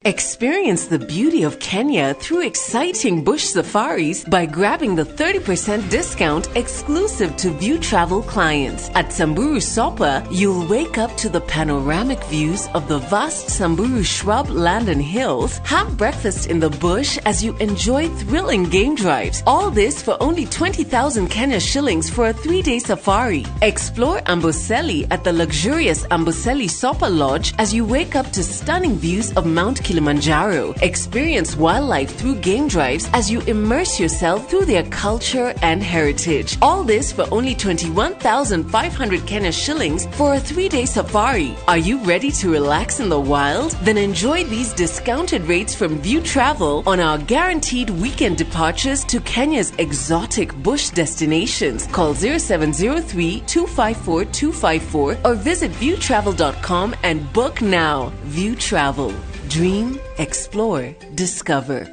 Experience the beauty of Kenya through exciting bush safaris by grabbing the 30% discount exclusive to View Travel clients. At Samburu Sopa, you'll wake up to the panoramic views of the vast Samburu shrub land and hills, have breakfast in the bush as you enjoy thrilling game drives. All this for only 20,000 Kenya shillings for a 3-day safari. Explore Amboseli at the luxurious Amboseli Sopa Lodge as you wake up to stunning views of Mount Kilimanjaro. Experience wildlife through game drives as you immerse yourself through their culture and heritage. All this for only 21,500 Kenya shillings for a 3-day safari. Are you ready to relax in the wild? Then enjoy these discounted rates from View Travel on our guaranteed weekend departures to Kenya's exotic bush destinations. Call 0703 254 254 or visit viewtravel.com and book now. View Travel. Dream, explore, discover.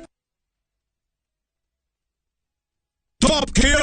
Top Care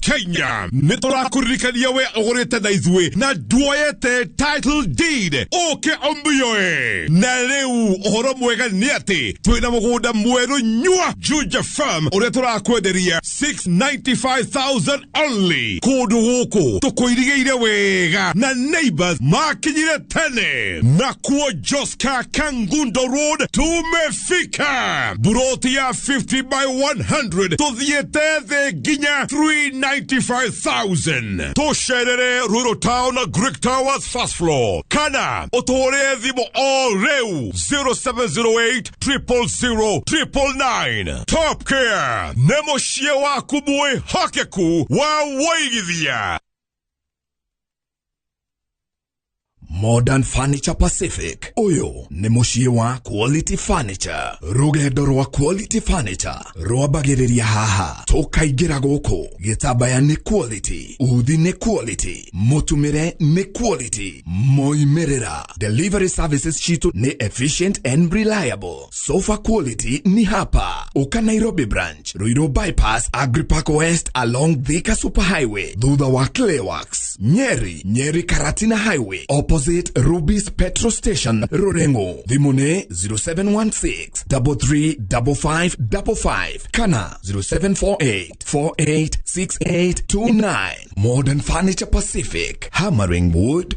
Kenya nä tå rakåririkania we å gå rä te na ithuä na nduoyete title deed åke ombioe. Na rä u å horo mwega nä atä twä na må gå nda mwerå nyua Juja Farm å rä a tå rakwenderia 695,000 only. Kå ndå gå kå tå kå irigä ire wega na neighbors makinyire tene nakuo Joska Kangundo Road tumefika buroti ya 50 by 100 tuthiĩte thĩ nginya 395,000. Tũcerere Ruiru Town na Greek Towers first floor kana ũtũhũrĩre thimũ o rĩu 0708 000 999. Top Care nĩ mũciĩ waku mwĩhokeku wa wũigithia. Modern Furniture Pacific. Ũyũ nĩ mũciĩ wa Quality Furniture. Rũgendo rwa Quality Furniture rwambagĩrĩria haha. Tũkaingĩra gũkũ. Gĩtambaya nĩ quality, uthi nĩ quality, mũtumĩre nĩ quality, moimĩrĩra. Delivery services citũ nĩ efficient and reliable. Sofa quality ni hapa. Uka Nairobi branch, Ruiru bypass, Agripark West along Thika Superhighway, thutha wa Clayworks, Nyeri, Nyeri Karatina Highway, opposite Ruby's Petrol Station, Rurengo. Thimũ nĩ 0716 335555 kana 0748 486829. Modern Furniture Pacific, hammering wood.